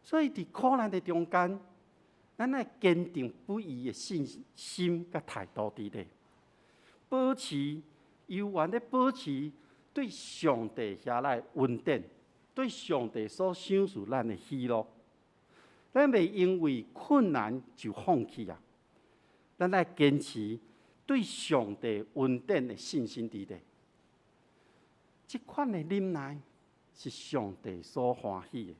所以佇苦難的中間，咱愛堅定不移的信心佮態度佇咧，保持猶原咧保持對上帝遐來恩典，對上帝所賞賜咱的喜樂。咱袂因為困難就放棄啊！咱愛堅持對上帝恩典的信心佇咧。這款的忍耐是上帝所歡喜的。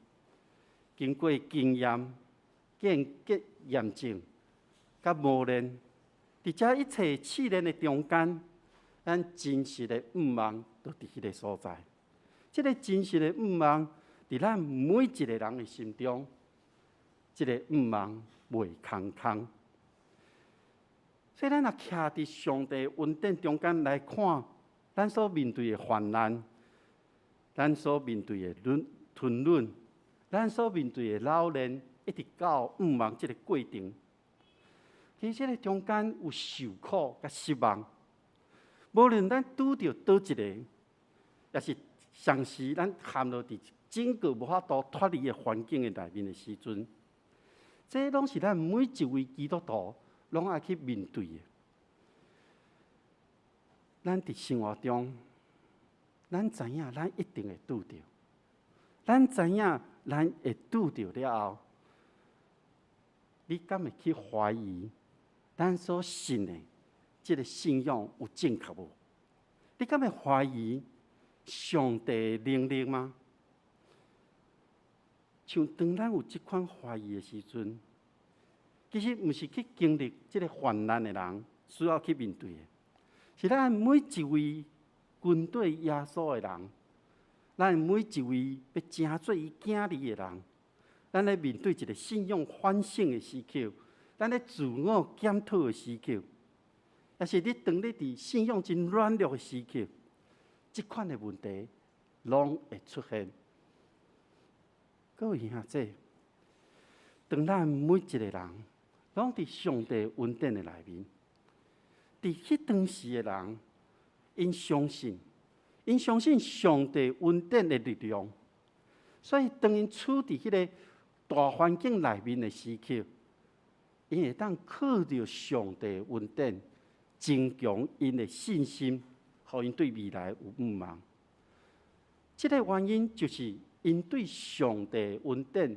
經過經驗、驗證、佮磨練，佇這一切試煉的中間，咱真實的盼望就佇彼个所在。這个真實的盼望，佇咱每一個人的心中，這个盼望袂空空。所以，咱若徛佇上帝恩典中間來看，咱所面對的患難，咱所面對的吞忍，咱所面對的老練，一直到盼望這个過程，其實這个中間有受苦佮失望。無論咱拄著佗一个，抑是同時咱陷落佇整個無法度脫離的環境的內面的時陣，這攏是咱每一位基督徒攏愛去面對的。咱佇生活中，咱知影咱一定會拄著，咱知影咱會拄著了後，你敢會去懷疑咱所信的這個信仰有正確無？你敢會懷疑上帝的能力嗎？像當咱有這款懷疑的時陣，其實毋是去經歷這个患難的人需要去面對的，是咱每一位跟隨耶穌的人，咱每一位欲成做伊囝兒的人，咱咧面對一个信仰反省的時刻，咱咧自我檢討的時刻，抑是你當你佇信仰真軟弱的時刻，這款的問題攏會出現。各位兄弟，當咱每一個人攏佇上帝恩典的內面，佇彼當時的人，𪜶相信上帝恩典的力量，所以當𪜶處佇彼个大環境內面的時刻，𪜶會當靠著上帝恩典，增強𪜶的信心，予𪜶對未來有盼望。這个原因就是𪜶對上帝恩典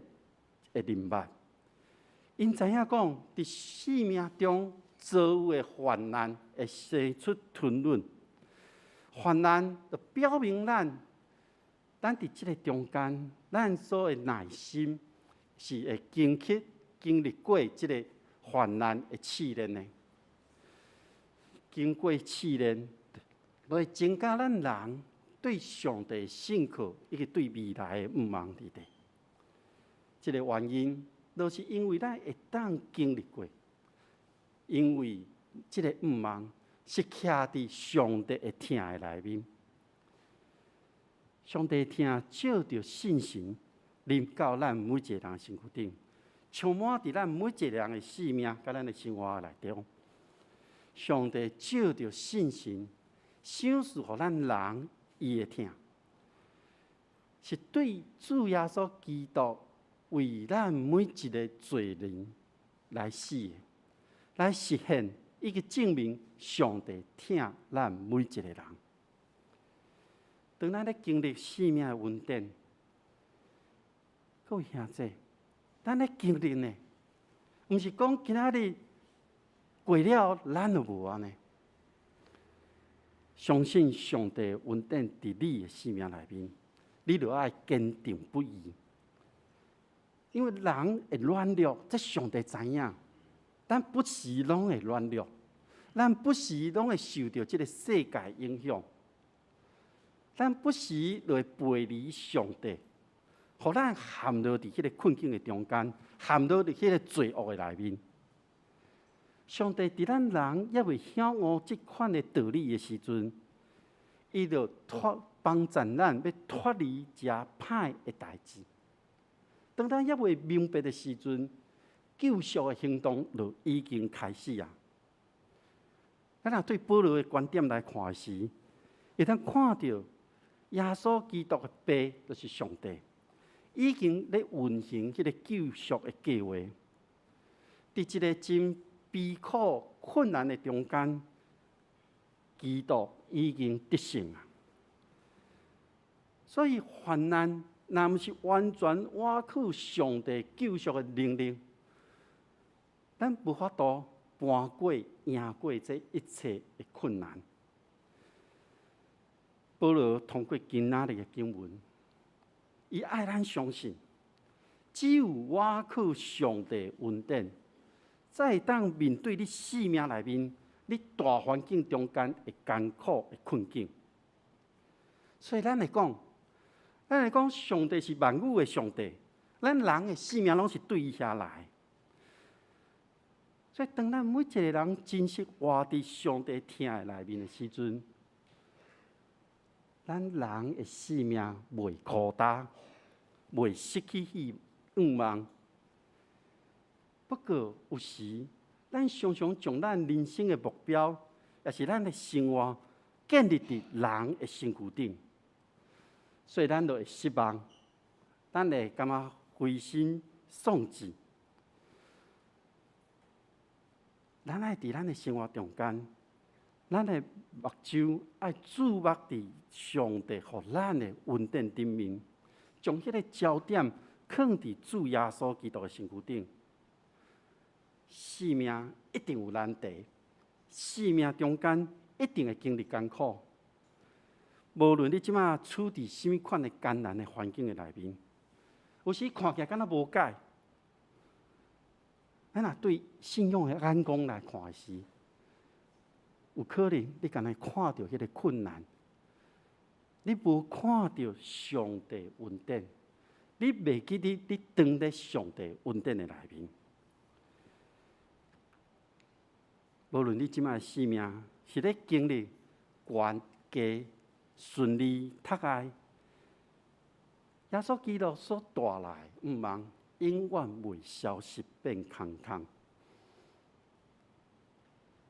的認捌。𪜶知影講，佇生命中遭遇的患難會生出吞忍，患難就表明咱佇這个中間，咱所的耐心是會經歷過這个患難的試煉的。經過試煉，會增加咱人對上帝的信靠以及對未來的盼望佇咧。這个原因，就是因為咱會當經歷過，因為這个盼望是徛佇上帝的疼的內面。上帝疼藉著聖神臨到咱每一个人身軀頂，充滿佇咱每一個人的生命佮咱的生活內中。上帝藉著聖神賞賜予咱人伊的疼，是對主耶穌基督為咱每一个罪人來死的，來實現以及證明上帝疼咱每一个人。當咱咧經歷生命的恩典，各位兄弟，咱咧經歷呢，毋是講今仔日過了，咱就無按呢。相信上帝恩典佇你的生命內面，你就愛堅定不移。因為人會軟弱，這上帝知影，咱不時攏會軟弱，咱不時攏會受著這个世界影響，咱不時就會背離上帝，予咱陷落佇彼个困境的中間，陷落佇彼个罪惡的內面。上帝佇咱人猶未曉悟這款的道理的時陣，伊就脫幫助咱欲脫離遮歹的代誌。當咱猶未明白的時陣，救贖的行動就已經開始啊！咱若對保羅的觀點來看時，會當看著耶穌基督的爸就是上帝，已經咧運行彼個救贖的計劃。佇一個真悲苦困難的中間，基督已經得勝啊！所以患難若毋是完全倚靠上帝救贖的能力，咱無法度攀過、贏過這一切的困難。保羅通過今仔日的經文，伊愛咱相信，只有倚靠上帝恩典，才會當面對你生命內面、你大環境中間的艱苦的困境。所以咱會講，上帝是萬有的上帝，咱人的生命攏是對伊遐來。所以，當咱每一個人真實活佇上帝疼的內面的時陣，咱人的生命袂孤單，袂失去希望。不過有時，咱常常將咱人生的目標，抑是咱的生活建立佇人的身軀頂，所以咱就會失望，咱會感覺灰心喪志。咱愛佇咱的生活中間，咱的目睭愛注目佇上帝予咱的恩典頂面，將彼個焦點囥佇主耶穌基督的身軀頂。生命一定有難題，生命中間一定會經歷艱苦。無論你這馬處佇啥物款的艱難的環境的內面，有時看起來敢若無解。咱若對信仰的眼光來看時，有可能你干焦看著彼個困難，你無看著上帝恩典，你袂記得你藏佇上帝恩典的內面。無論你這馬的生命是咧經歷懸低、順利、讀愛，耶穌基督所帶來的向望，永遠袂消失變空空。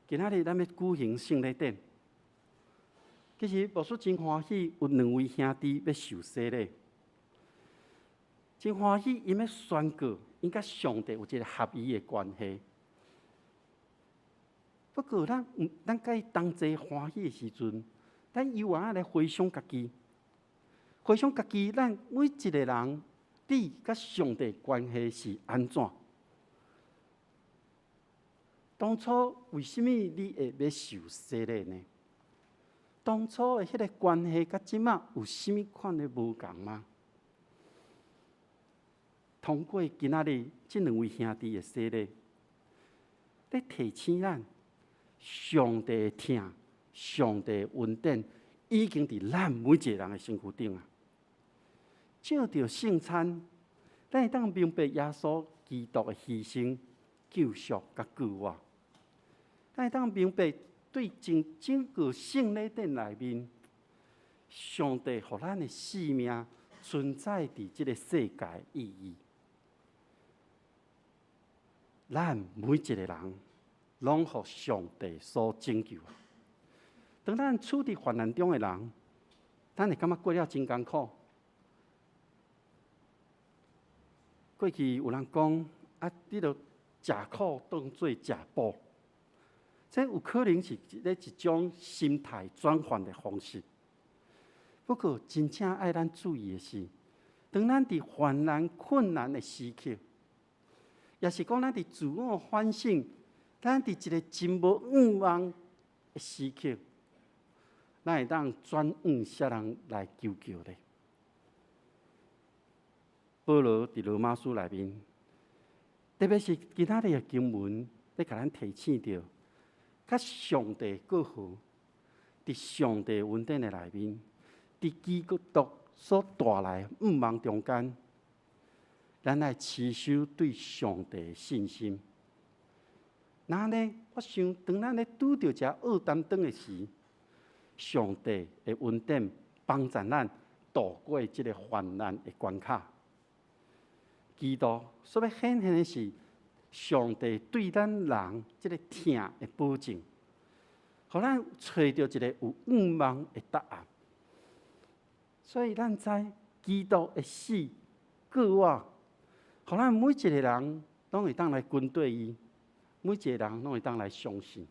今仔日咱欲舉行聖禮典，其實牧師真歡喜有兩位兄弟欲受洗禮，真歡喜𪜶欲宣告𪜶佮上帝有一個合一的關係。不過咱佮伊同齊歡喜的時陣，咱猶原愛來回想家己，回想家己，咱每一個人，你佮上帝關係是按怎？當初為啥物你會欲受洗禮呢？當初的彼個關係佮這馬有啥物款的無仝嗎？通過今仔日這兩位兄弟的洗禮，咧提醒咱，上帝的疼、上帝的恩典，已經佇咱每一個人的身軀頂啊！藉著聖餐，咱會當明白耶穌基督的犧牲、救贖佮救我。咱會當明白，對整整個聖禮典內面，上帝予咱的生命存在佇這个世界的意義。咱每一個人，攏予上帝所拯救。當咱處佇患難中的人，咱會感覺過了真艱苦。過去有人講啊，你著食苦當做食補，這有可能是一種心態轉換的方式。不過，真正愛咱注意的是，當咱佇患難困難的時刻，抑是講咱佇自我反省，咱佇一個真無向望的時刻，咱會當轉向啥人來求救咧？保羅佇羅馬書內面，特別是今仔日的經文，咧共咱提醒著，佮上帝過好，佇上帝恩典的內面，佇基督所帶來的向望中間，咱愛持守對上帝的信心。那呢，我想當咱咧拄著遮惡擔當的時，上帝的恩典幫助咱渡過這个患難的關卡。基督所欲顯現的是上帝對咱人這个疼的保證，予咱揣著一个有盼望的答案。所以咱知基督的死救我，予咱每一个人攏會當來跟綴伊，每一個人攏會當來相信。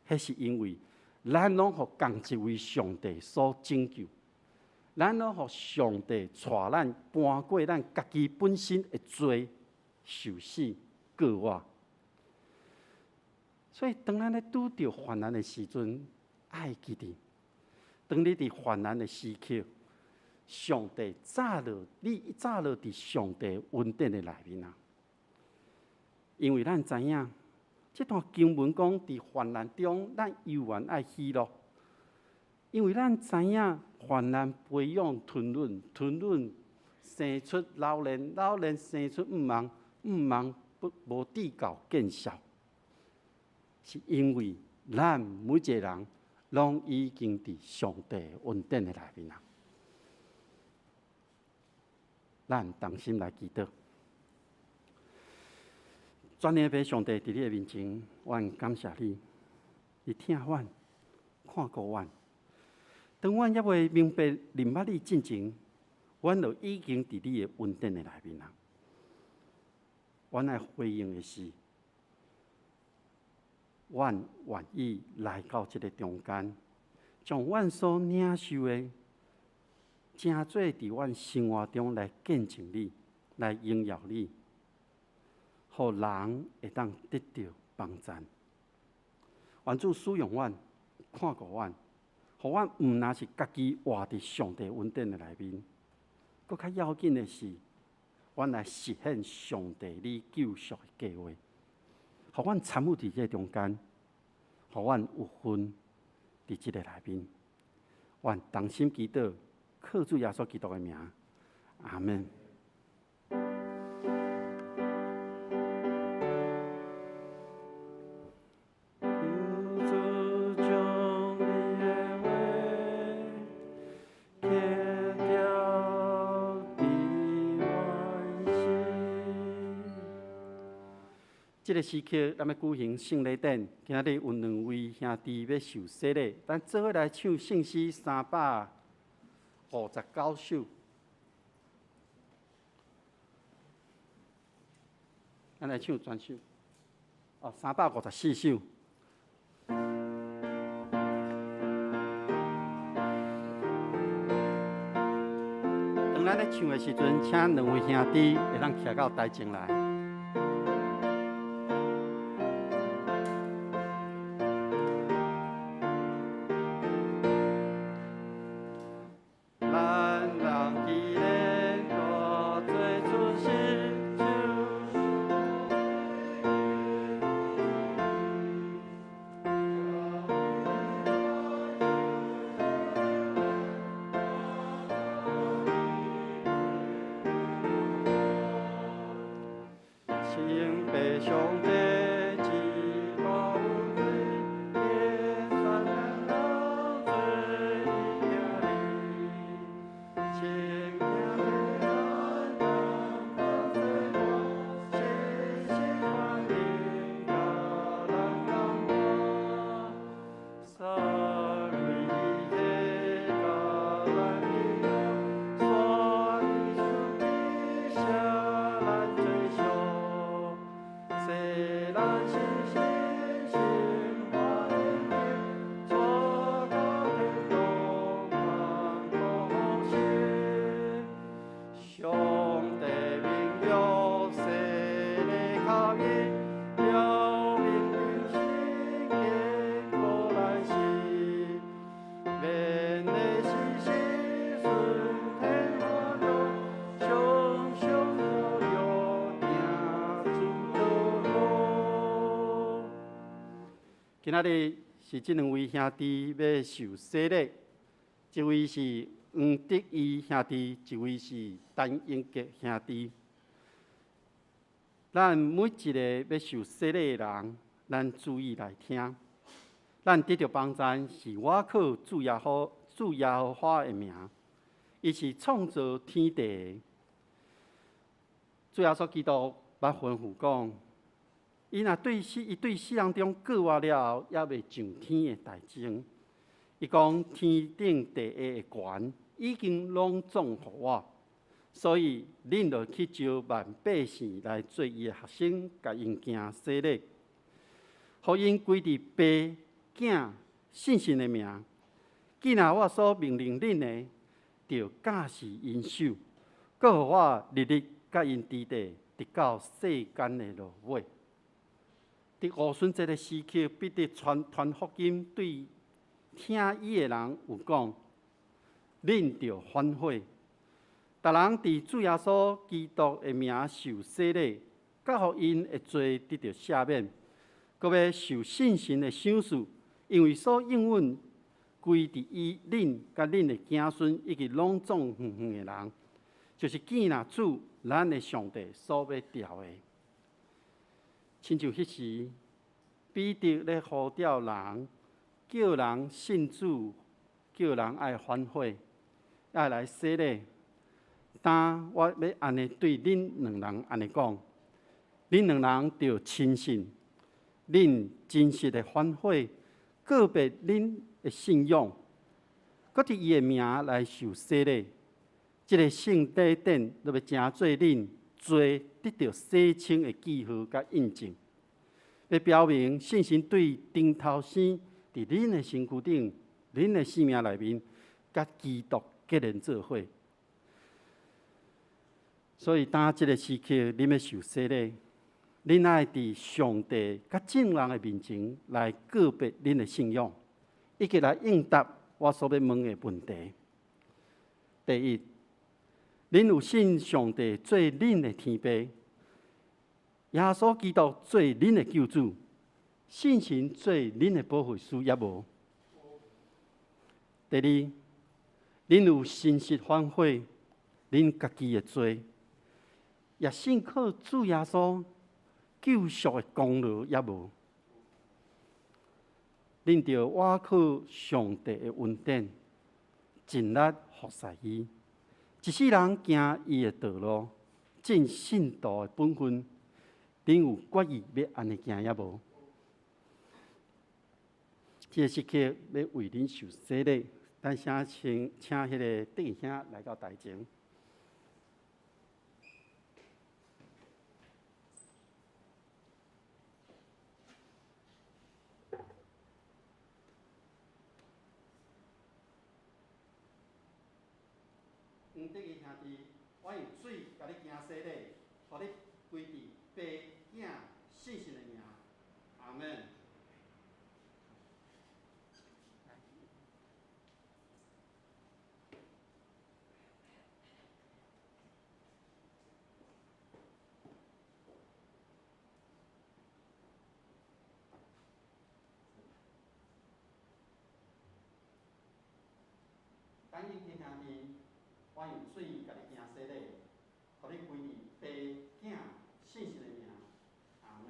彼是因為咱攏予仝一位上帝所拯救，咱攏予上帝帶咱搬過咱家己本身的罪，受死救我。所以當咱咧拄著患難的時陣，愛記得，當你佇患難的時刻，上帝早就你早就佇上帝恩典的內面啊！因為咱知影，這段經文講，佇患難中，咱猶原愛喜樂，因為咱知影患難培養吞忍，吞忍生出老練，老練生出盼望，盼望不無至到見笑，是因為咱每一個人攏已經佇上帝恩典的內面啊！咱同心來祈禱。全能的上帝佇你的面前，阮感謝你，你疼阮，看顧阮。當阮猶未明白認捌你進前，阮就已經佇你的恩典的內面啊。阮愛回應的是，阮願意來到這个中間，將阮所領受的，成做佇阮生活中來見證你，來榮耀你，予人會當得著幫贊。願主使用阮，看顧阮，予阮毋但是家己活佇上帝恩典的內面，閣較要緊的是，阮來實現上帝你救贖的計劃，予阮參與佇這个中間，予阮有份佇這个內面。阮同心祈禱，靠主耶穌基督的名，阿們。求主將你的話刻雕佇阮心。這个時刻，咱欲舉行聖禮典。今仔日有兩位兄弟欲受洗禮，咱做伙來唱聖詩359首。咱來唱全首，哦，354首。當咱咧唱的時陣，請兩位兄弟會當徛到台前來。咱人既然大做出世，就清白上帝至高无贵，天上咱老做伊听你，亲听天咱当做我，细细欢迎甲咱感化，三位一体甲咱利用，煞伊手底下咱罪赎。世人是信心欢迎，带到天堂万古心。上帝明了洗礼口音，表明真实坚固咱是，免得时时顺天欢乐，常常摇摇行主道路。今仔日是這兩位兄弟欲受洗禮，一位是黃德義兄弟，一位是陳英傑兄弟。咱每一个欲受洗禮的人，咱注意來聽。咱得著幫贊是倚靠主耶和華的名，伊是創造天地的。主耶穌基督捌吩咐講，伊若對死，伊對死人中復活了後，猶未上天的代誌。伊講天頂地下的權已經攏總予我，所以恁著去招萬百姓來做伊的學生，共𪜶行洗禮，予𪜶歸佇父、囝、聖神的名。既若我所命令恁的，著教示𪜶守，閣予我日日佮𪜶佇佇，直到世間的落尾。佇五旬節的時刻，彼得傳福音對聽伊的人有講：恁著反悔，逐人佇主耶穌基督的名受洗禮，閣予𪜶的罪得著赦免，閣欲受聖神的賞賜，因為所應允歸佇伊恁佮恁的子孫以及攏總遠遠的人，就是見若主咱的上帝所欲召的。親像彼時，彼得咧呼召人，叫人信主，叫人愛反悔，愛來洗禮。當我欲按呢對恁兩人按呢講，恁兩人著深信，恁真實的反悔，告別恁的信仰，閣佇伊的名來受洗禮。這个聖禮典，就欲成做恁罪得著洗清的記號佮印證，欲表明聖神對頂頭生佇恁的身軀頂、恁的生命內面，佮基督結連做伙。所以，當這个時刻，恁欲受洗禮，恁愛佇上帝佮眾人的面前來告別恁的信仰，以及來應答我所欲問的問題。第一，恁有信上帝做恁的天父，耶穌基督做恁的救主，聖神做恁的保惠師，抑無？第二，恁有誠實反悔恁家己的罪，也信靠主耶穌救贖的功勞，抑無？恁著倚靠上帝的恩典，盡力服侍伊，一世人行伊的道路，盡信徒的本分。恁有決意欲按呢行抑無？這个時刻欲為恁受洗禮，咱先請彼个弟兄來到台前。黃德義兄弟，我用水共你行洗禮，予你歸佇父、囝、聖神的名，阿們。感恩天兄弟，我用水共你行洗禮，予你歸佇父、囝、聖神的名，阿們。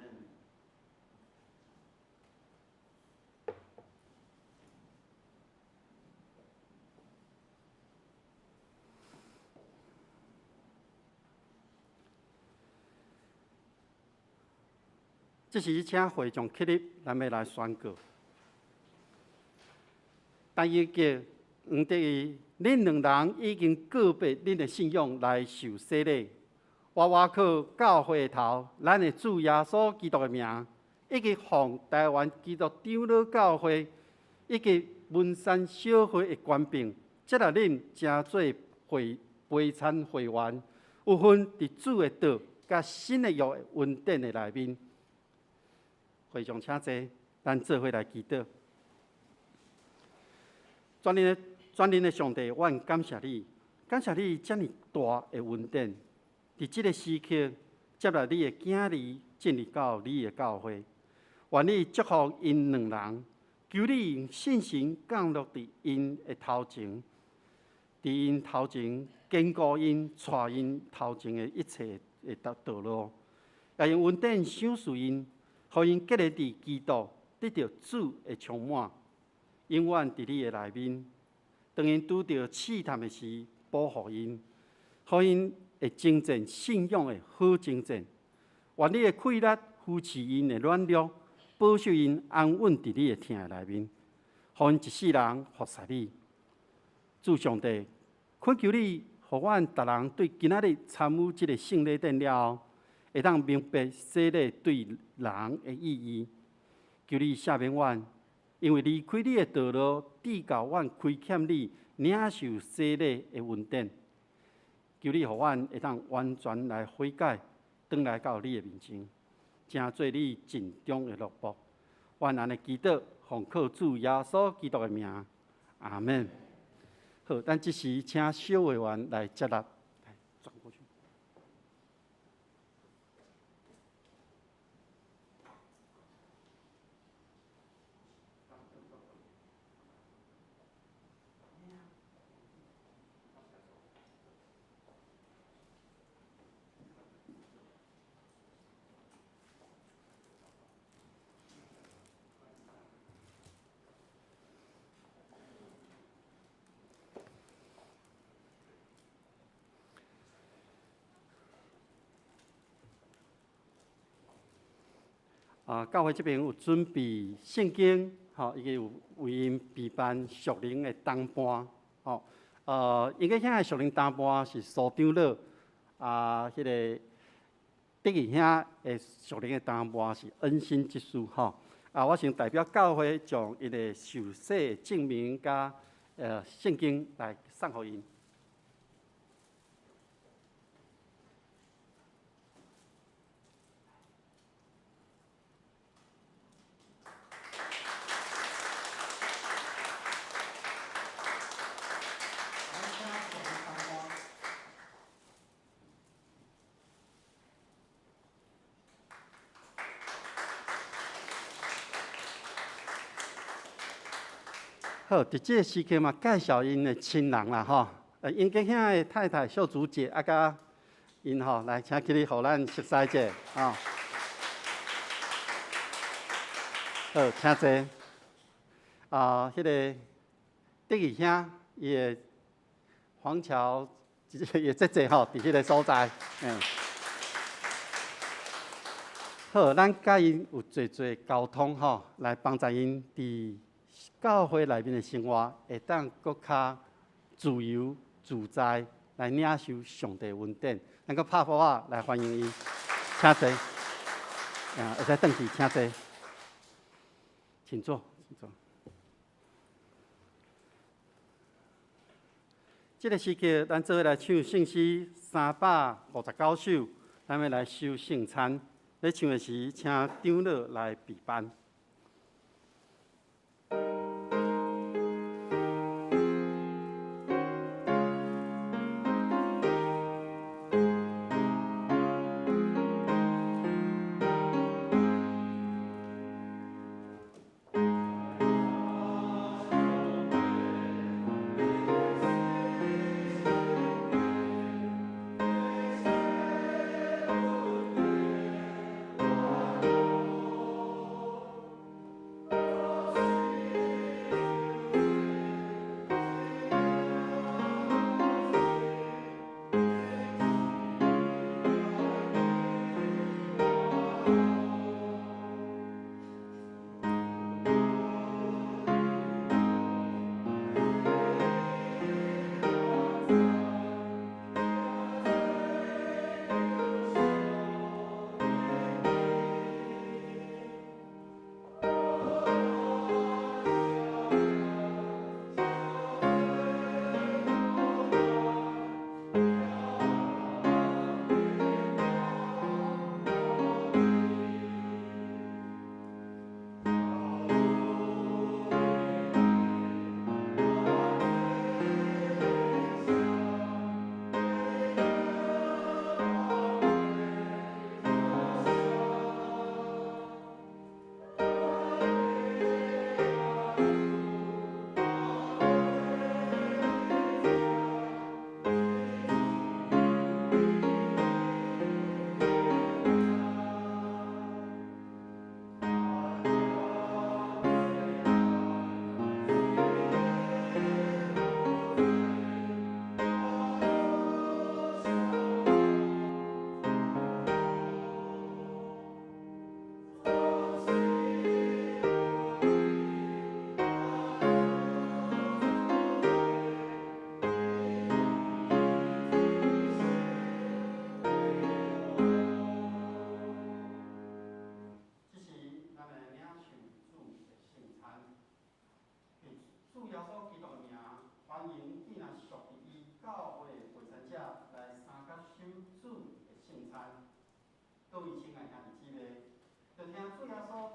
這時請會眾起立，咱欲來宣告。但伊叫黃德義，恁兩人已經告別恁的信仰來受洗禮。我倚靠教會的頭，咱的主耶穌基督的名，以及奉台灣基督長老教會以及文山小會的權柄，接納恁成做會陪餐會員，有份佇主的道佮新的約的恩典的內面。會眾請坐，咱做伙來祈禱。全能的上帝，我感謝你，感謝你遮爾大的恩典，佇這个時刻接納你的囝兒進入到你的教會，願你祝福𪜶兩人，求你用聖神降落佇𪜶的頭前，佇𪜶頭前堅固𪜶，帶𪜶頭前的一切的道路，也用恩典賞賜𪜶，予𪜶建立佇基督，得著主的充滿，永遠佇你的內面。當𪜶拄著試探的時，保護𪜶，予𪜶會征戰信仰的好征戰。願你的氣力扶持𪜶的軟弱，保守𪜶安穩佇你的疼的內面，予𪜶一世人服侍你。主上帝，懇求你，予阮逐人對今仔日參與這个聖禮典了後，會當明白洗禮對人的意義。求你赦免阮，因為離開你的道路，致到阮虧欠你領受洗禮的恩典。求你予阮會當完全來悔改，轉來到你的面前，成做你盡忠的奴僕。阮按呢祈禱，奉靠主耶穌基督的名，阿們。好，咱這時請小會員來接納。來，轉過去。啊，教會這邊有準備聖經，吼，伊個有為𪜶備辦屬靈的同伴，吼，應該兄的屬靈同伴是蘇長老，啊，彼个德義兄的屬靈的同伴是恩心執事，吼，啊，我先代表教會將伊的受洗證明佮聖經來送予𪜶。好，佇這个時刻嘛，介紹𪜶的親人啦，吼，英傑兄的太太秀竹姐，啊，佮𪜶吼，來請起來，予咱熟似者，吼。好，請坐。啊，彼个德義兄，伊的黃橋，伊的姐姐吼，佇彼个所在，嗯。好，咱佮𪜶有濟濟溝通吼，來幫助𪜶佇教會內面的生活，會當閣較自由自在來領受上帝恩典。咱閣拍鼓仔來歡迎伊，請坐。啊，會使轉去，請坐，請坐，請坐。這个時刻，咱做伙來唱聖詩359首，咱欲來收聖餐。咧唱的時，請長老來備班。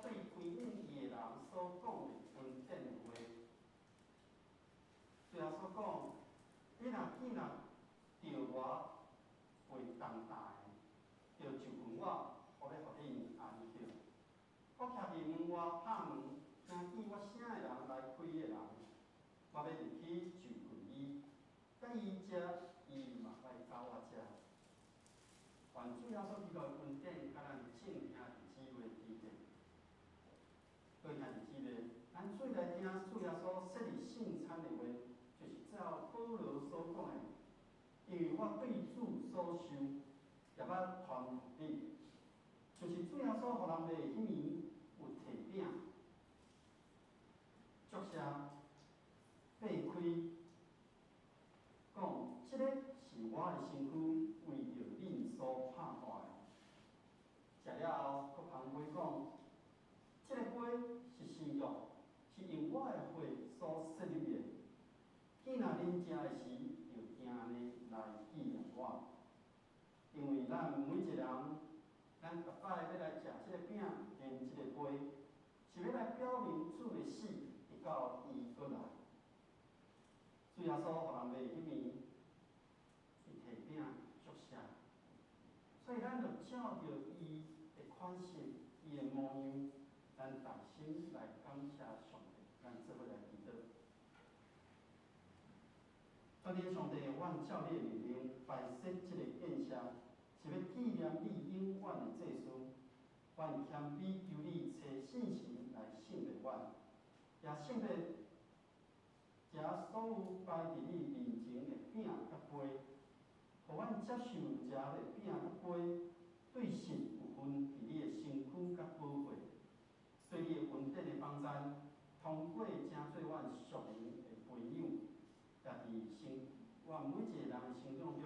對歸向伊的人所講的恩典的話。主耶穌講：你若見若著我為重擔的，就就近我，我欲予恁安息。我徛佇門外拍門，聽見我聲的人來開的人，我欲入去就近伊，佮伊食，伊嘛來到我遮。願主耶穌基督的恩典，佮咱眾兄弟姊妹之間。各位兄弟姊妹，咱做來聽主耶穌設立聖餐的話，就是照保羅所講的，因為我對主所受，也捌傳予你，就是主耶穌予人賣彼暝有提餅，祝謝，擘開，講這个是我的身軀，為著恁所拍破的。食了後，閣捧杯講，這个杯是新約，是用我的血所設立的。見若恁食的時，就定按呢來紀念我。因為咱每一个人，咱逐擺欲來食這个餅，啉這个杯，是欲來表明主的死，直到伊閣來。主耶穌予人賣彼暝，伊提餅祝謝，所以咱就照著伊的款式、伊的模樣，咱大心來感謝上帝，咱做伙來祈禱。全能上帝，阮照你的命令擺設這个宴席，是欲紀念你永遠的祭司。阮謙卑求你差聖神來聖別阮，也聖別遮所有擺佇你面前的餅佮杯，予阮接受遮的餅佮杯，對實有份佇你的身軀佮寶血。隨你的恩典的幫贊，通過成做阮屬靈的培養，也佇生阮每一個人的成長中，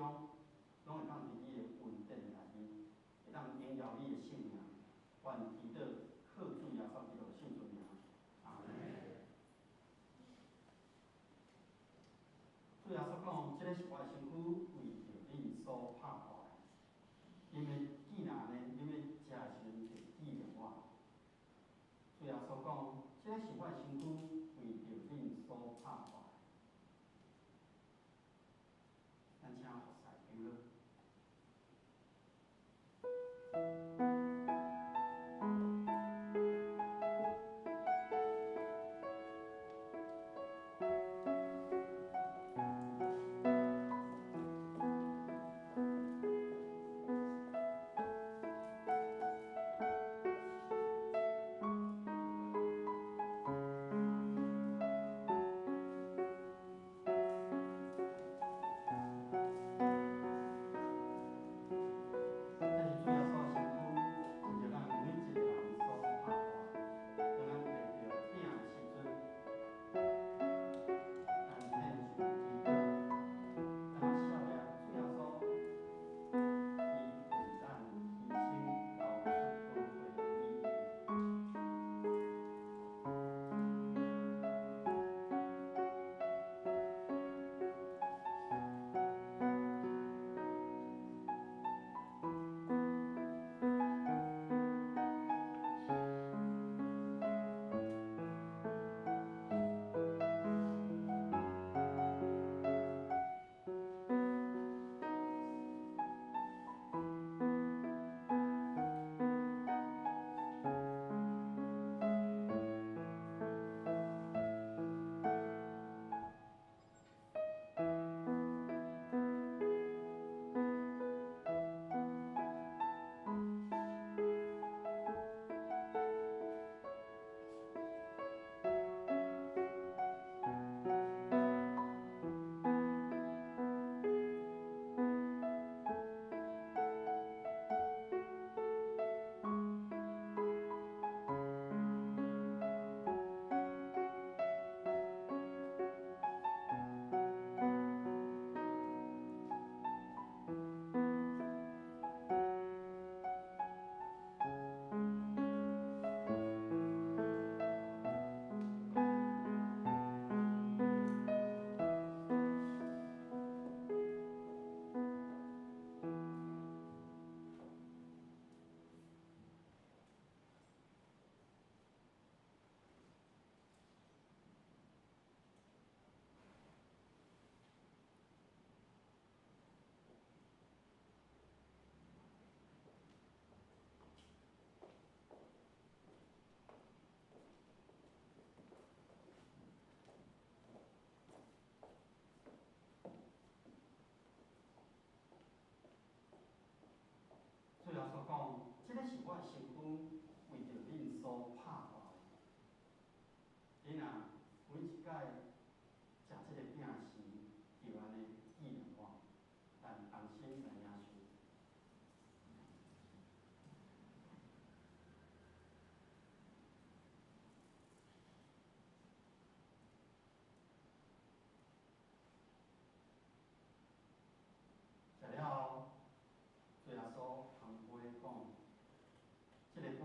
攏會當佇你的恩典內面，會當榮耀你的聖名。阮祈禱，靠主耶穌基督聖尊名，阿門。主耶穌講：這个是我的身軀，為著恁所拍破的。恁欲見若按呢，恁欲食的時陣就紀念我。主耶穌講：這个是我的身軀，為著恁所拍破的。咱請服侍長老。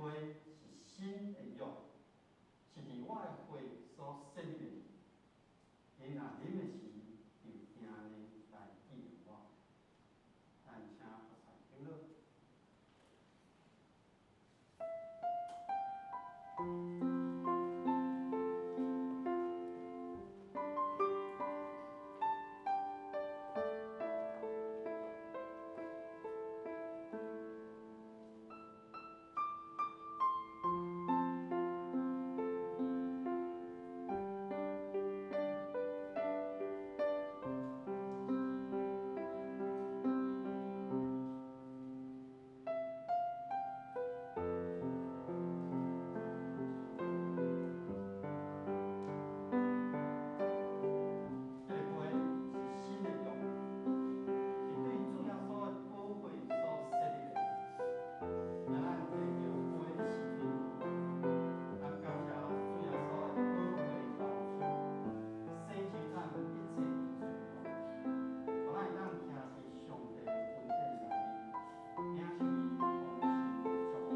杯是新的約，是佇我的血所設立的。𪜶若啉的時，就定呢來紀念我。咱請佛財長老。這个杯是新的約，是對主耶穌的寶血所設立的。當咱提著杯的時陣，咱感謝主耶穌的寶血流出，洗淨咱一切的罪過，予咱會當徛佇上帝的恩典內面，領受伊豐盛的祝福。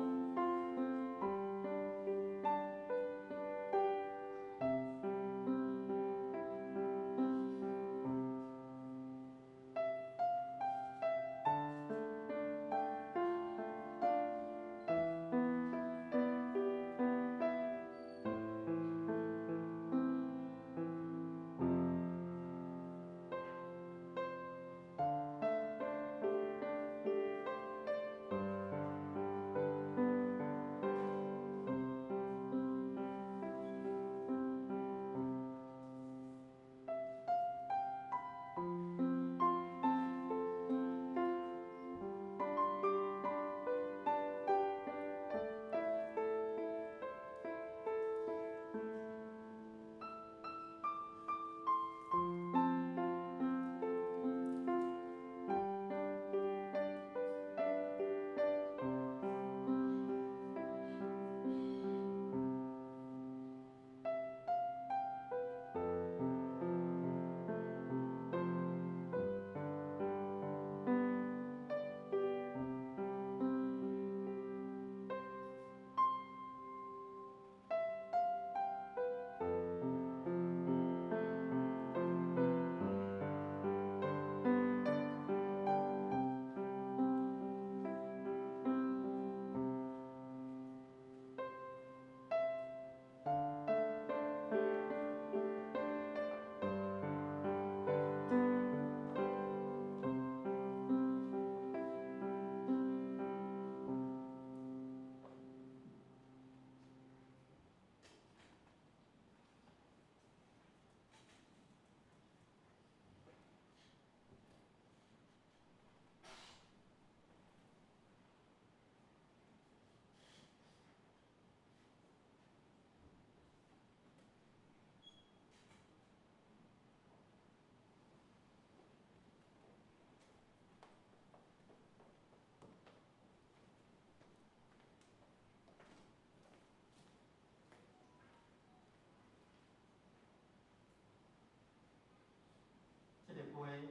這個杯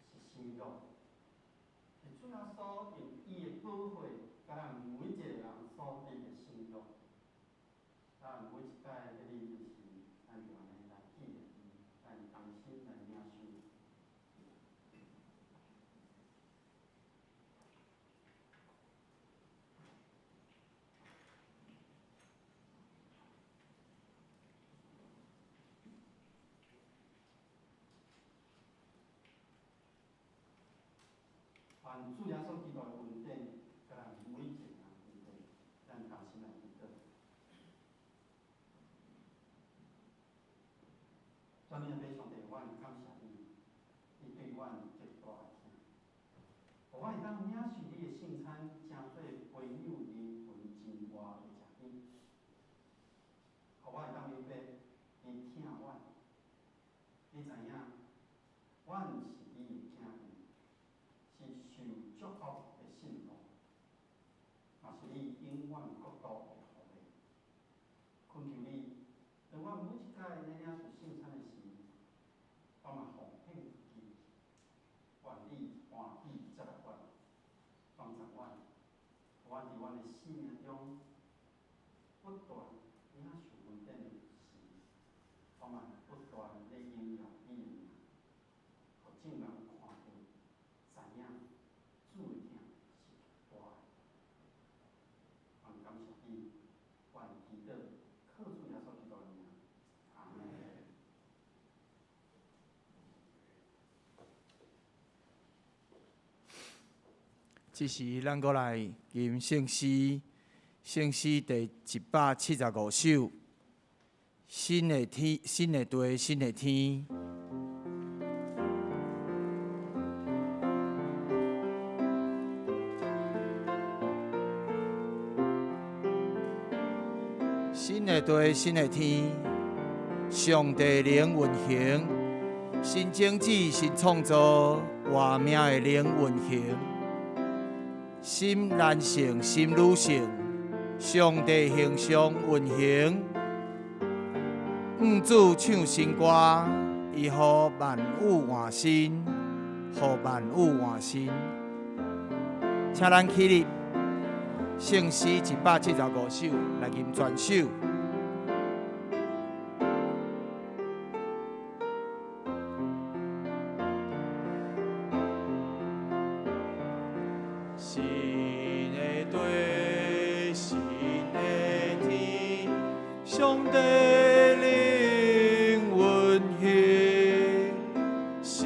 是新約，是主耶穌用伊的寶血，佮咱每一個人所立的新約。咱每一擺咧啉的時，咱就按呢來紀念伊，咱同心來領受。願主耶穌基督的恩典，佮咱每一個人恩典，咱同心來祈禱。全能的上帝，阮感謝你，你對阮極大的疼，予阮會當領受你的聖餐，成做培養靈魂真活的食品，予阮會當明白你疼阮，你知影，阮是你的囝兒，是受祝福的信徒，嘛是你永遠國度的後裔。懇求你，當阮每一擺咧領受聖餐的時，我嘛奉獻自己，願你歡喜接納阮，幫助阮，予阮佇阮的生命中不斷領受恩典的時，我嘛不斷咧榮耀你的名，予眾人看見、知影主的疼是大的。我感謝你，我祈禱，靠主耶穌基督的名，阿門。這時，咱閣來吟聖詩，聖詩第175首，新的天，新的地，新的天。新的地，新的天，上帝靈運行，新種子，新創造，活命的靈運行。新男性，新女性，上帝形象運行。向主唱新歌，伊予萬有換新，予萬有換新。請咱起立，聖詩175首來吟全首。新的地，新的天，上帝靈運行，新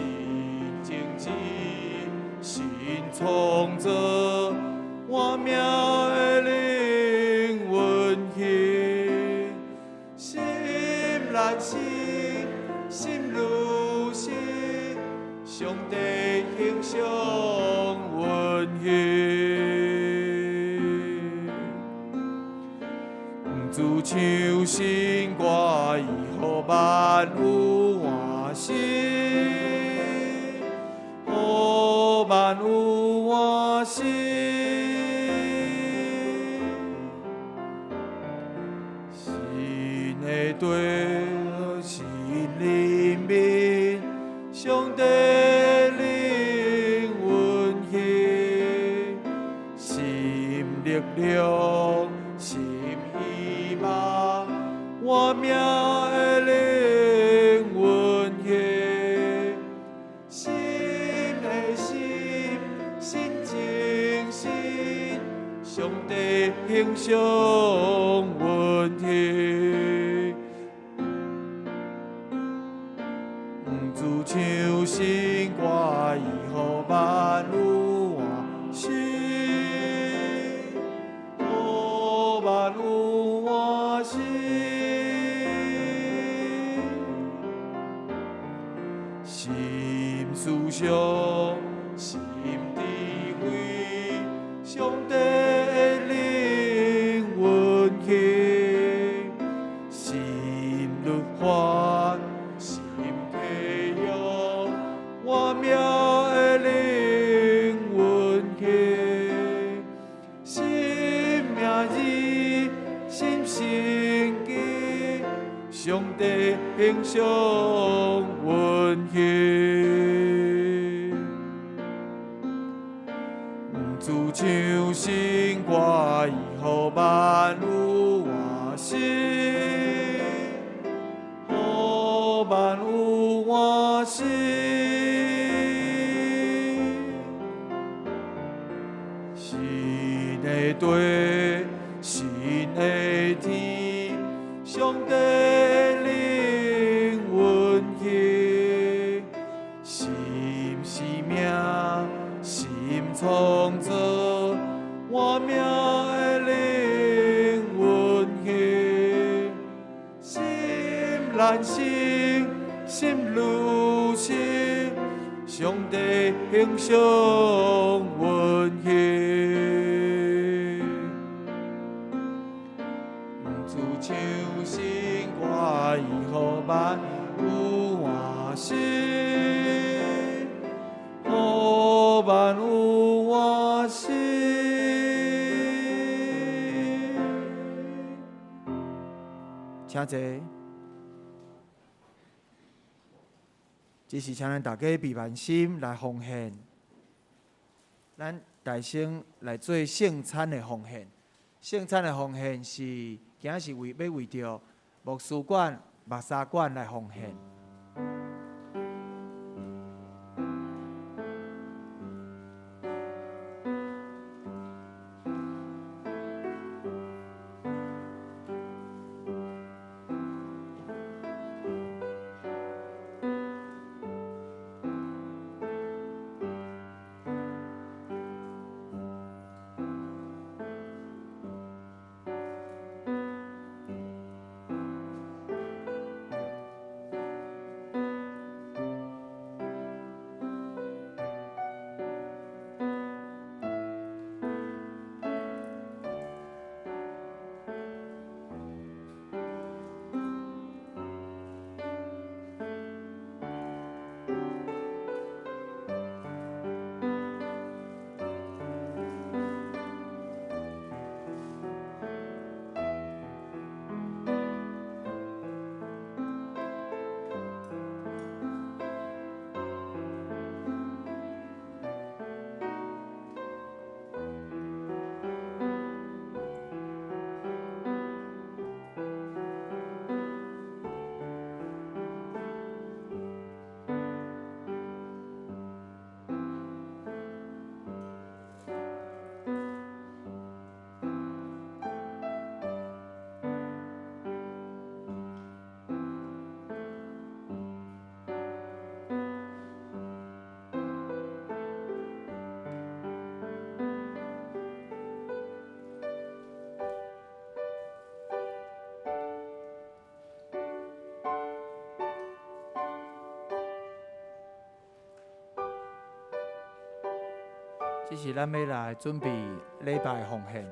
種子，新創造，活命的靈運行，新男性，新女性，上帝形象運行。主唱新歌，伊予萬有換新，予萬有換新。新的地，新人民，上帝靈運行，新力量，新希望，活命的靈運行，新的心，新精神，上帝形象運行。主唱新歌，伊予萬有換新，予萬有換新。新思想，新智慧，上帝的靈運行，新律法，新契約，活命的靈運行，新名字，新生機，上帝形象運行。主唱新歌，伊予萬有換新，予萬有換新。新的地，新的天，上帝靈運行，新生命，新創造，活命的靈運行，新男性，新女性，上帝形象運行。主唱新歌，伊予萬有換新，予萬有換新。請坐。這時請咱大家閉萬心來奉獻，咱大聲來做聖餐的奉獻。圣餐的奉献是今仔是为欲为著牧师馆、目沙馆来奉献。这是咱欲来准备礼拜奉献。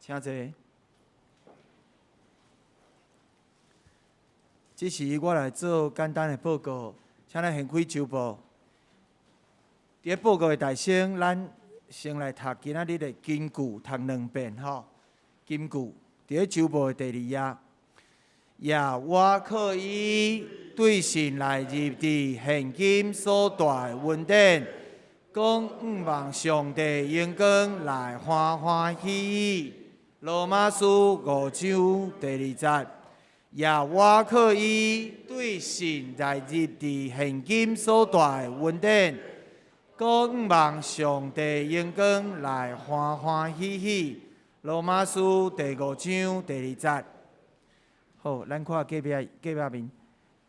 请坐。这时我来做简单的报告，请咱掀开周报。佇咧報告的大先，咱先來讀今仔日的金句，讀兩遍吼。金句佇咧週報的第二頁，耶我靠伊對神來入佇現今所帶的恩典，閣向望上帝榮光來歡歡喜喜。羅馬書五章第二節，耶我靠伊對神來入佇現今所帶的恩典，閣向望上帝榮光來歡歡喜喜。羅馬書第五章第二節。好，咱看隔壁隔壁面，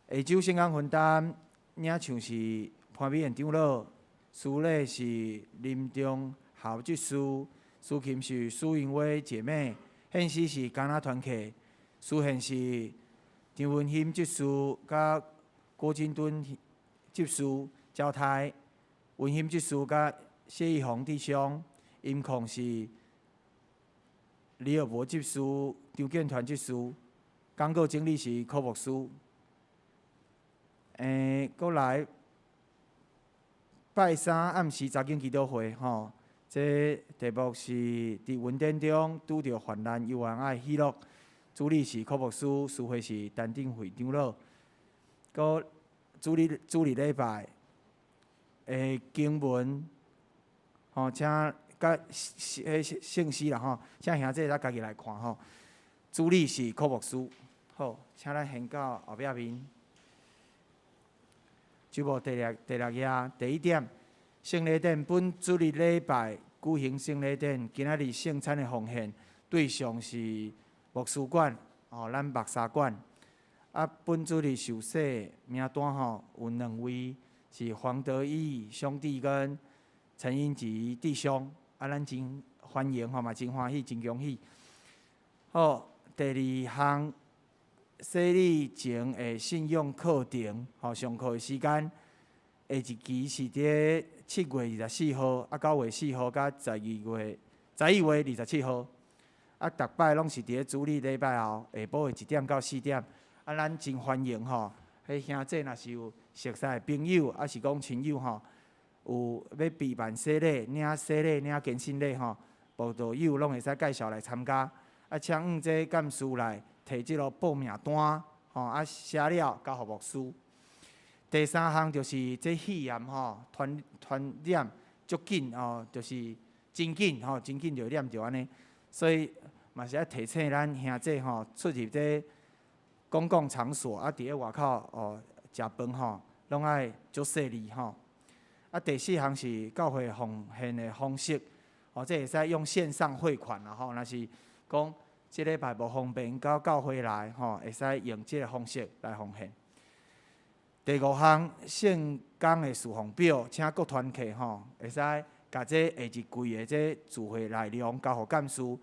下晝聖工分擔領唱是潘美燕長老，司禮是林中豪執事，司琴是蘇英威姐妹，獻詩是迦拿團契，司獻是張文興執事佮郭金敦執事，交代文興執事佮謝義宏弟兄，音控是李爾博執事、張建團執事，講稿整理是柯牧師。閣來拜三暗時查經祈禱會吼，這題目是佇恩典中拄著患難猶原愛喜樂。主理是柯牧師，司會是陳定慧長老。閣主日主日禮拜的經文，吼，請佮彼聖詩啦吼，請兄弟咱家己來看吼。主理是柯牧師，好，請咱掀到後壁面。週報第六第六頁第一點，聖禮典本主日禮拜舉行聖禮典，今仔日聖餐的奉獻對象是牧師館，哦，咱牧沙館。啊，本主日受洗名單吼有兩位，是黃德義兄弟跟陳英吉弟兄，啊，咱真歡迎吼，嘛真歡喜，真恭喜。好，第二項，洗禮前的信仰課程，吼，上課的時間，下一期是佇7月24號，啊，9月4號，佮12月11月27號，啊，逐擺攏是佇咧主日禮拜後下晡的1點到4點，啊，咱真歡迎吼，彼兄弟若是有熟似的朋友，抑是講親友吼，有欲備辦洗禮、領洗禮、領堅信禮吼，報道友攏會使介紹來參加。啊，請向這幹事來提這个報名單，吼，啊，寫了交予牧師。第三項就是這肺炎吼，傳傳染足緊吼，就是真緊吼，真緊就會染著按呢。所以嘛是愛提醒咱兄弟吼，出入這公共場所啊，佇咧外口哦食飯吼，攏愛足細膩吼。啊，第四項是教會奉獻的方式，哦，這會使用線上匯款啦吼，若是講這禮拜無方便到教會來吼，會使用這个方式來奉獻。第五項聖工的侍奉表，請各團契吼，會使共這下一季的這聚會內容交予幹事，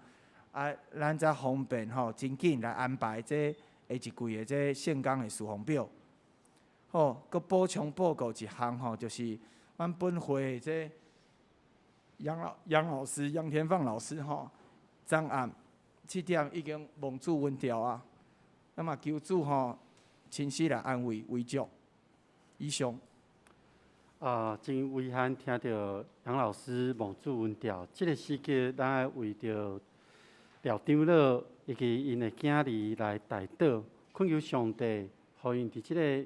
啊，咱才方便吼，真緊來安排這下一季的這聖工的侍奉表。好，閣補充報告一項吼，就是阮本會的這楊老楊老師楊天放老師吼，昨暗7點已經夢主阮調啊，那麼求主吼親自來安慰遺族。以上。啊，真遺憾聽著楊老師夢主阮調，這个時刻咱愛為著廖長老以及𪜶的囝兒來代禱，懇求上帝，予𪜶佇這个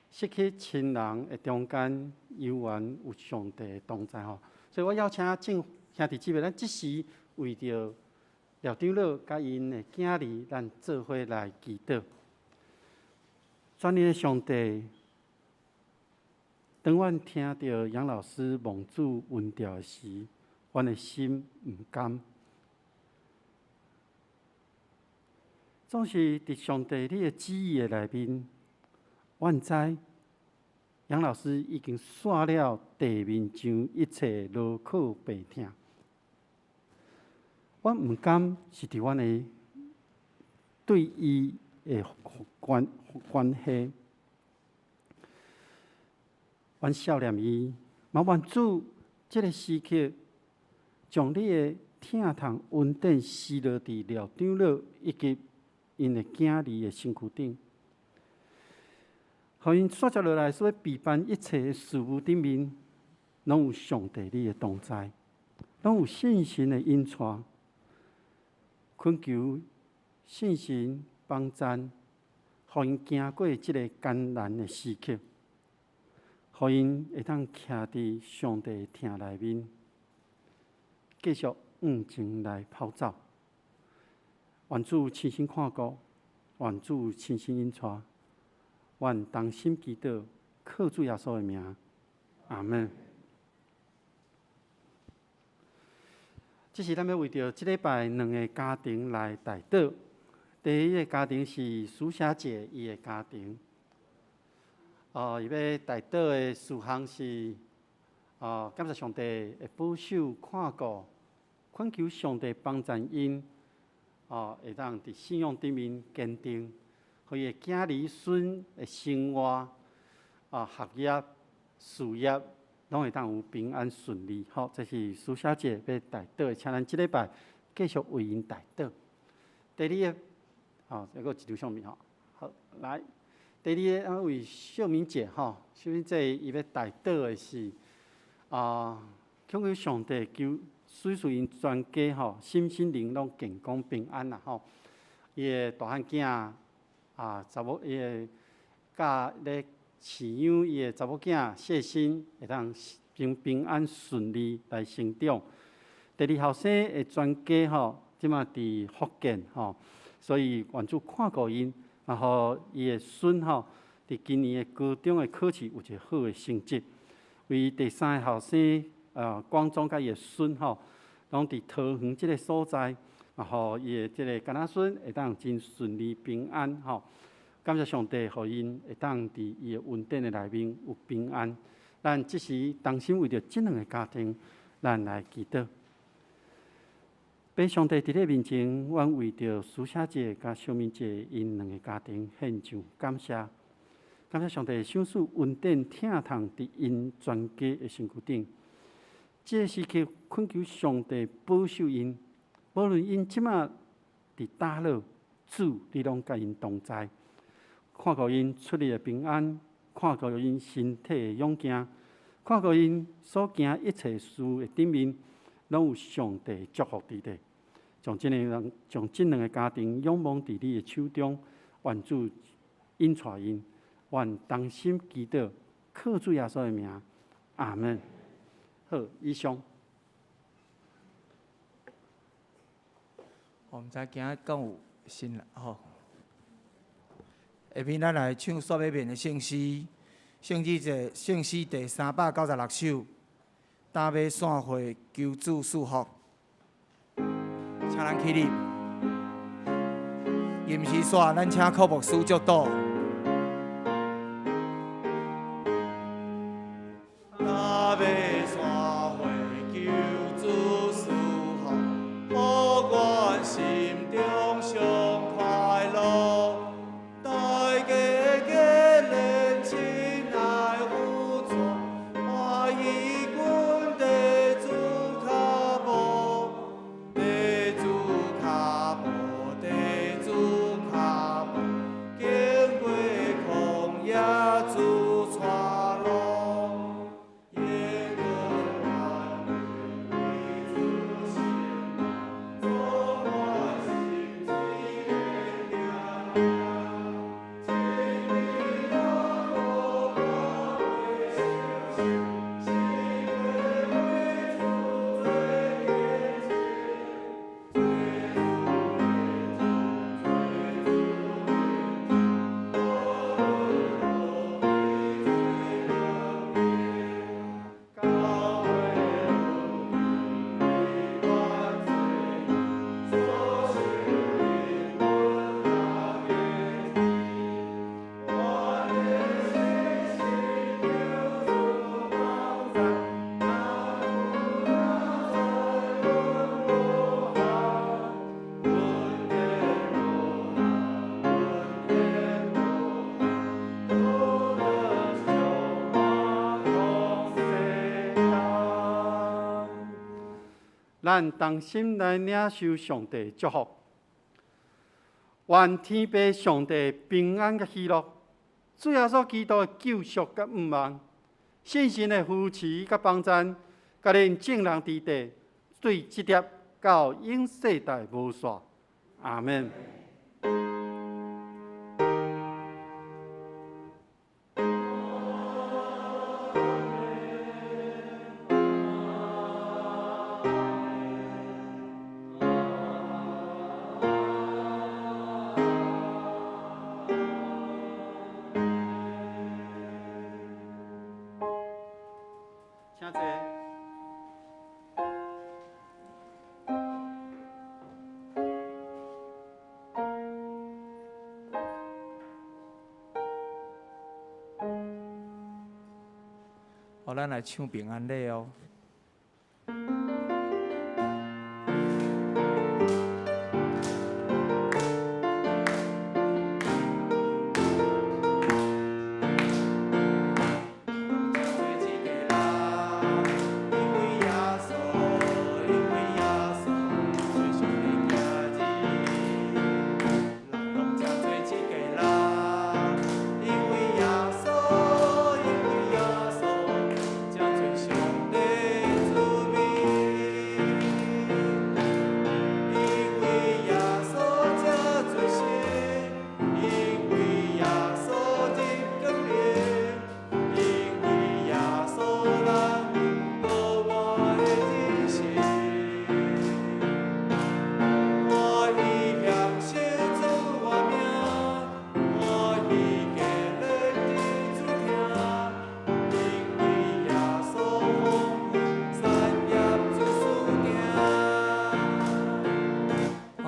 失去親人的中間，猶原有上帝的同在吼。所以我邀請眾兄弟姊妹，咱這時為著廖長老佮𪜶的囝兒，咱做伙來祈禱。全能的上帝，當阮聽著楊老師夢主阮調的時，阮的心毋甘。總是佇上帝你的旨意的內面，阮知楊老師已經煞了地面上一切勞苦病痛。阮毋甘是佇阮的對伊的關關係，阮想念伊，嘛願主這个時刻將你的疼痛恩典施落佇廖長老以及𪜶的囝兒的身軀頂，予𪜶煞接落來所備辦一切的事務頂面，攏有上帝你的同在，攏有聖神的引帶，懇求聖神幫贊，予𪜶行過這个艱難的時刻，予𪜶會當徛佇上帝的疼內面，繼續向前來跑走。願主親身看顧，願主親身引帶，願同心祈禱，靠主耶穌的名，阿門。這是咱欲為著這禮拜兩个家庭來代禱。第一个家庭是蘇小姐伊的家庭，哦，伊欲代禱的事項是，哦，感謝上帝的保守看顧，懇求上帝幫助𪜶，哦，會當佇信仰頂面堅定，予伊的囝兒孫的生活，啊，學業、事業，攏會當有平安順利。好，這是蘇小姐欲代禱的，請咱這禮拜繼續為𪜶代禱。第二个，吼，這閣有一張相片吼，好，來，第二个，為秀敏姐吼，秀敏姐伊欲代禱的是，啊，懇求上帝求賜予𪜶全家吼，身心靈攏健康平安啦吼。伊的大漢囝啊，查某伊的佮咧飼養伊的查某囝謝心，會當平平安順利來成長。第二後生的全家吼，這馬佇福建吼，所以願主看顧𪜶，然後伊的孫吼，佇今年的高中的考試有一個好的成績。為第三个後生，廣宗佮伊的孫吼，攏佇桃園這个所在，然後伊的這个囡仔孫會當真順利平安吼。感謝上帝，予𪜶會當佇伊的恩典的內面有平安。咱這時同心為著這兩个家庭，咱來祈禱。父上帝佇你面前，阮為著蘇小姐佮小敏姐𪜶兩个家庭獻上感謝。感謝上帝賞賜恩典疼痛佇𪜶全家的身軀頂。這个時刻懇求上帝保守𪜶，無論𪜶這馬佇佗落，主你攏佮𪜶同在，看顧𪜶出入的平安，看顧𪜶身體的勇健，看顧𪜶所行一切事的頂面，攏有上帝祝福佇咧。將這个人，將這兩个家庭仰望佇你的手中，願主引帶𪜶，願同心祈禱，靠主耶穌的名，阿門。好，以上。我毋知今仔敢有新人吼。下面咱來唱煞尾面的聖詩，聖詩者聖詩第396首，擔馬散會求主賜福，請咱起立。臨時煞，咱請柯牧師祝禱。擔馬散會求主賜福，予阮心中上快樂。大家結連親愛互助，歡喜阮地主跤步，地主跤步，地主跤步，經過曠野主帶路。耶和華為主神，總願心志的行。真理若無我會相信，是為主做見證，做主見證，做主見證，教會恩典萬濟，所受的阮也堅定。我的信心求主幫贊，若有若在阮無憾，恩典無憾，恩典無憾，不能將我同世擔。咱同心來領受上帝祝福，願天父上帝平安佮喜樂，主耶穌基督的救贖佮盼望，信心的扶持佮幫贊，佮恁眾人佇地，對這粒到永世代無煞。阿們。請坐。好，咱來唱平安禮哦。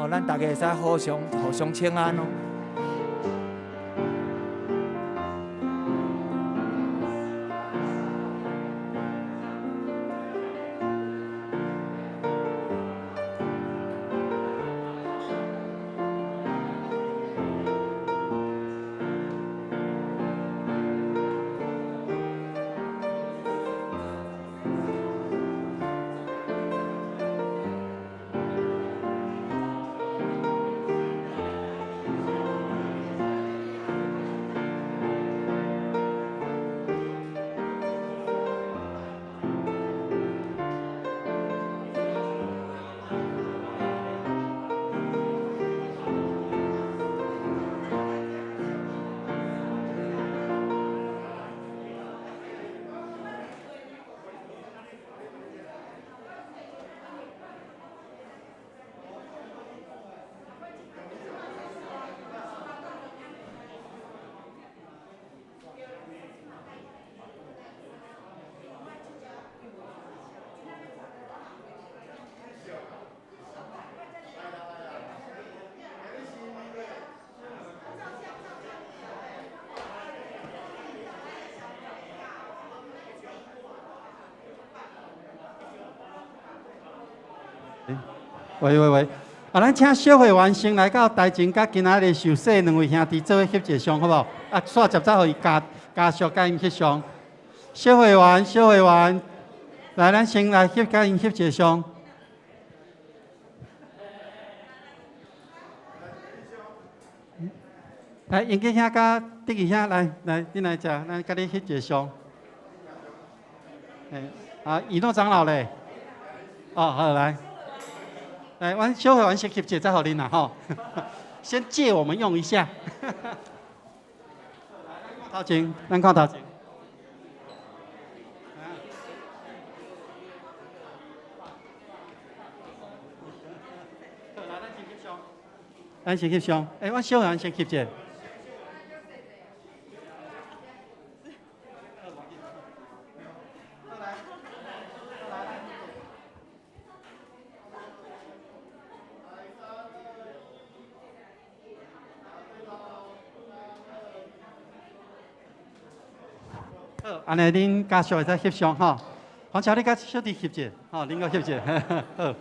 咱大家會使互相請安哦。喂喂喂！啊，咱請小會員先來到台前，佮今仔日受洗兩位兄弟做伙翕一个相，好無？啊，煞接再予伊加速佮𪜶翕相。小會員，小會員，來，咱先來翕佮𪜶翕一个相。來，英吉兄佮德義兄，來來，恁來遮，咱佮你翕一个相。欸，啊，以諾長老咧？哦，好，來。來，阮小會員先翕一下，再予恁啦吼。先借我們用一下。頭前，咱看頭前。咱先翕相。欸，阮小會員先翕一下。按呢，恁家屬會使翕相吼，黃喬，你佮小弟翕者，吼，恁閣翕者，好。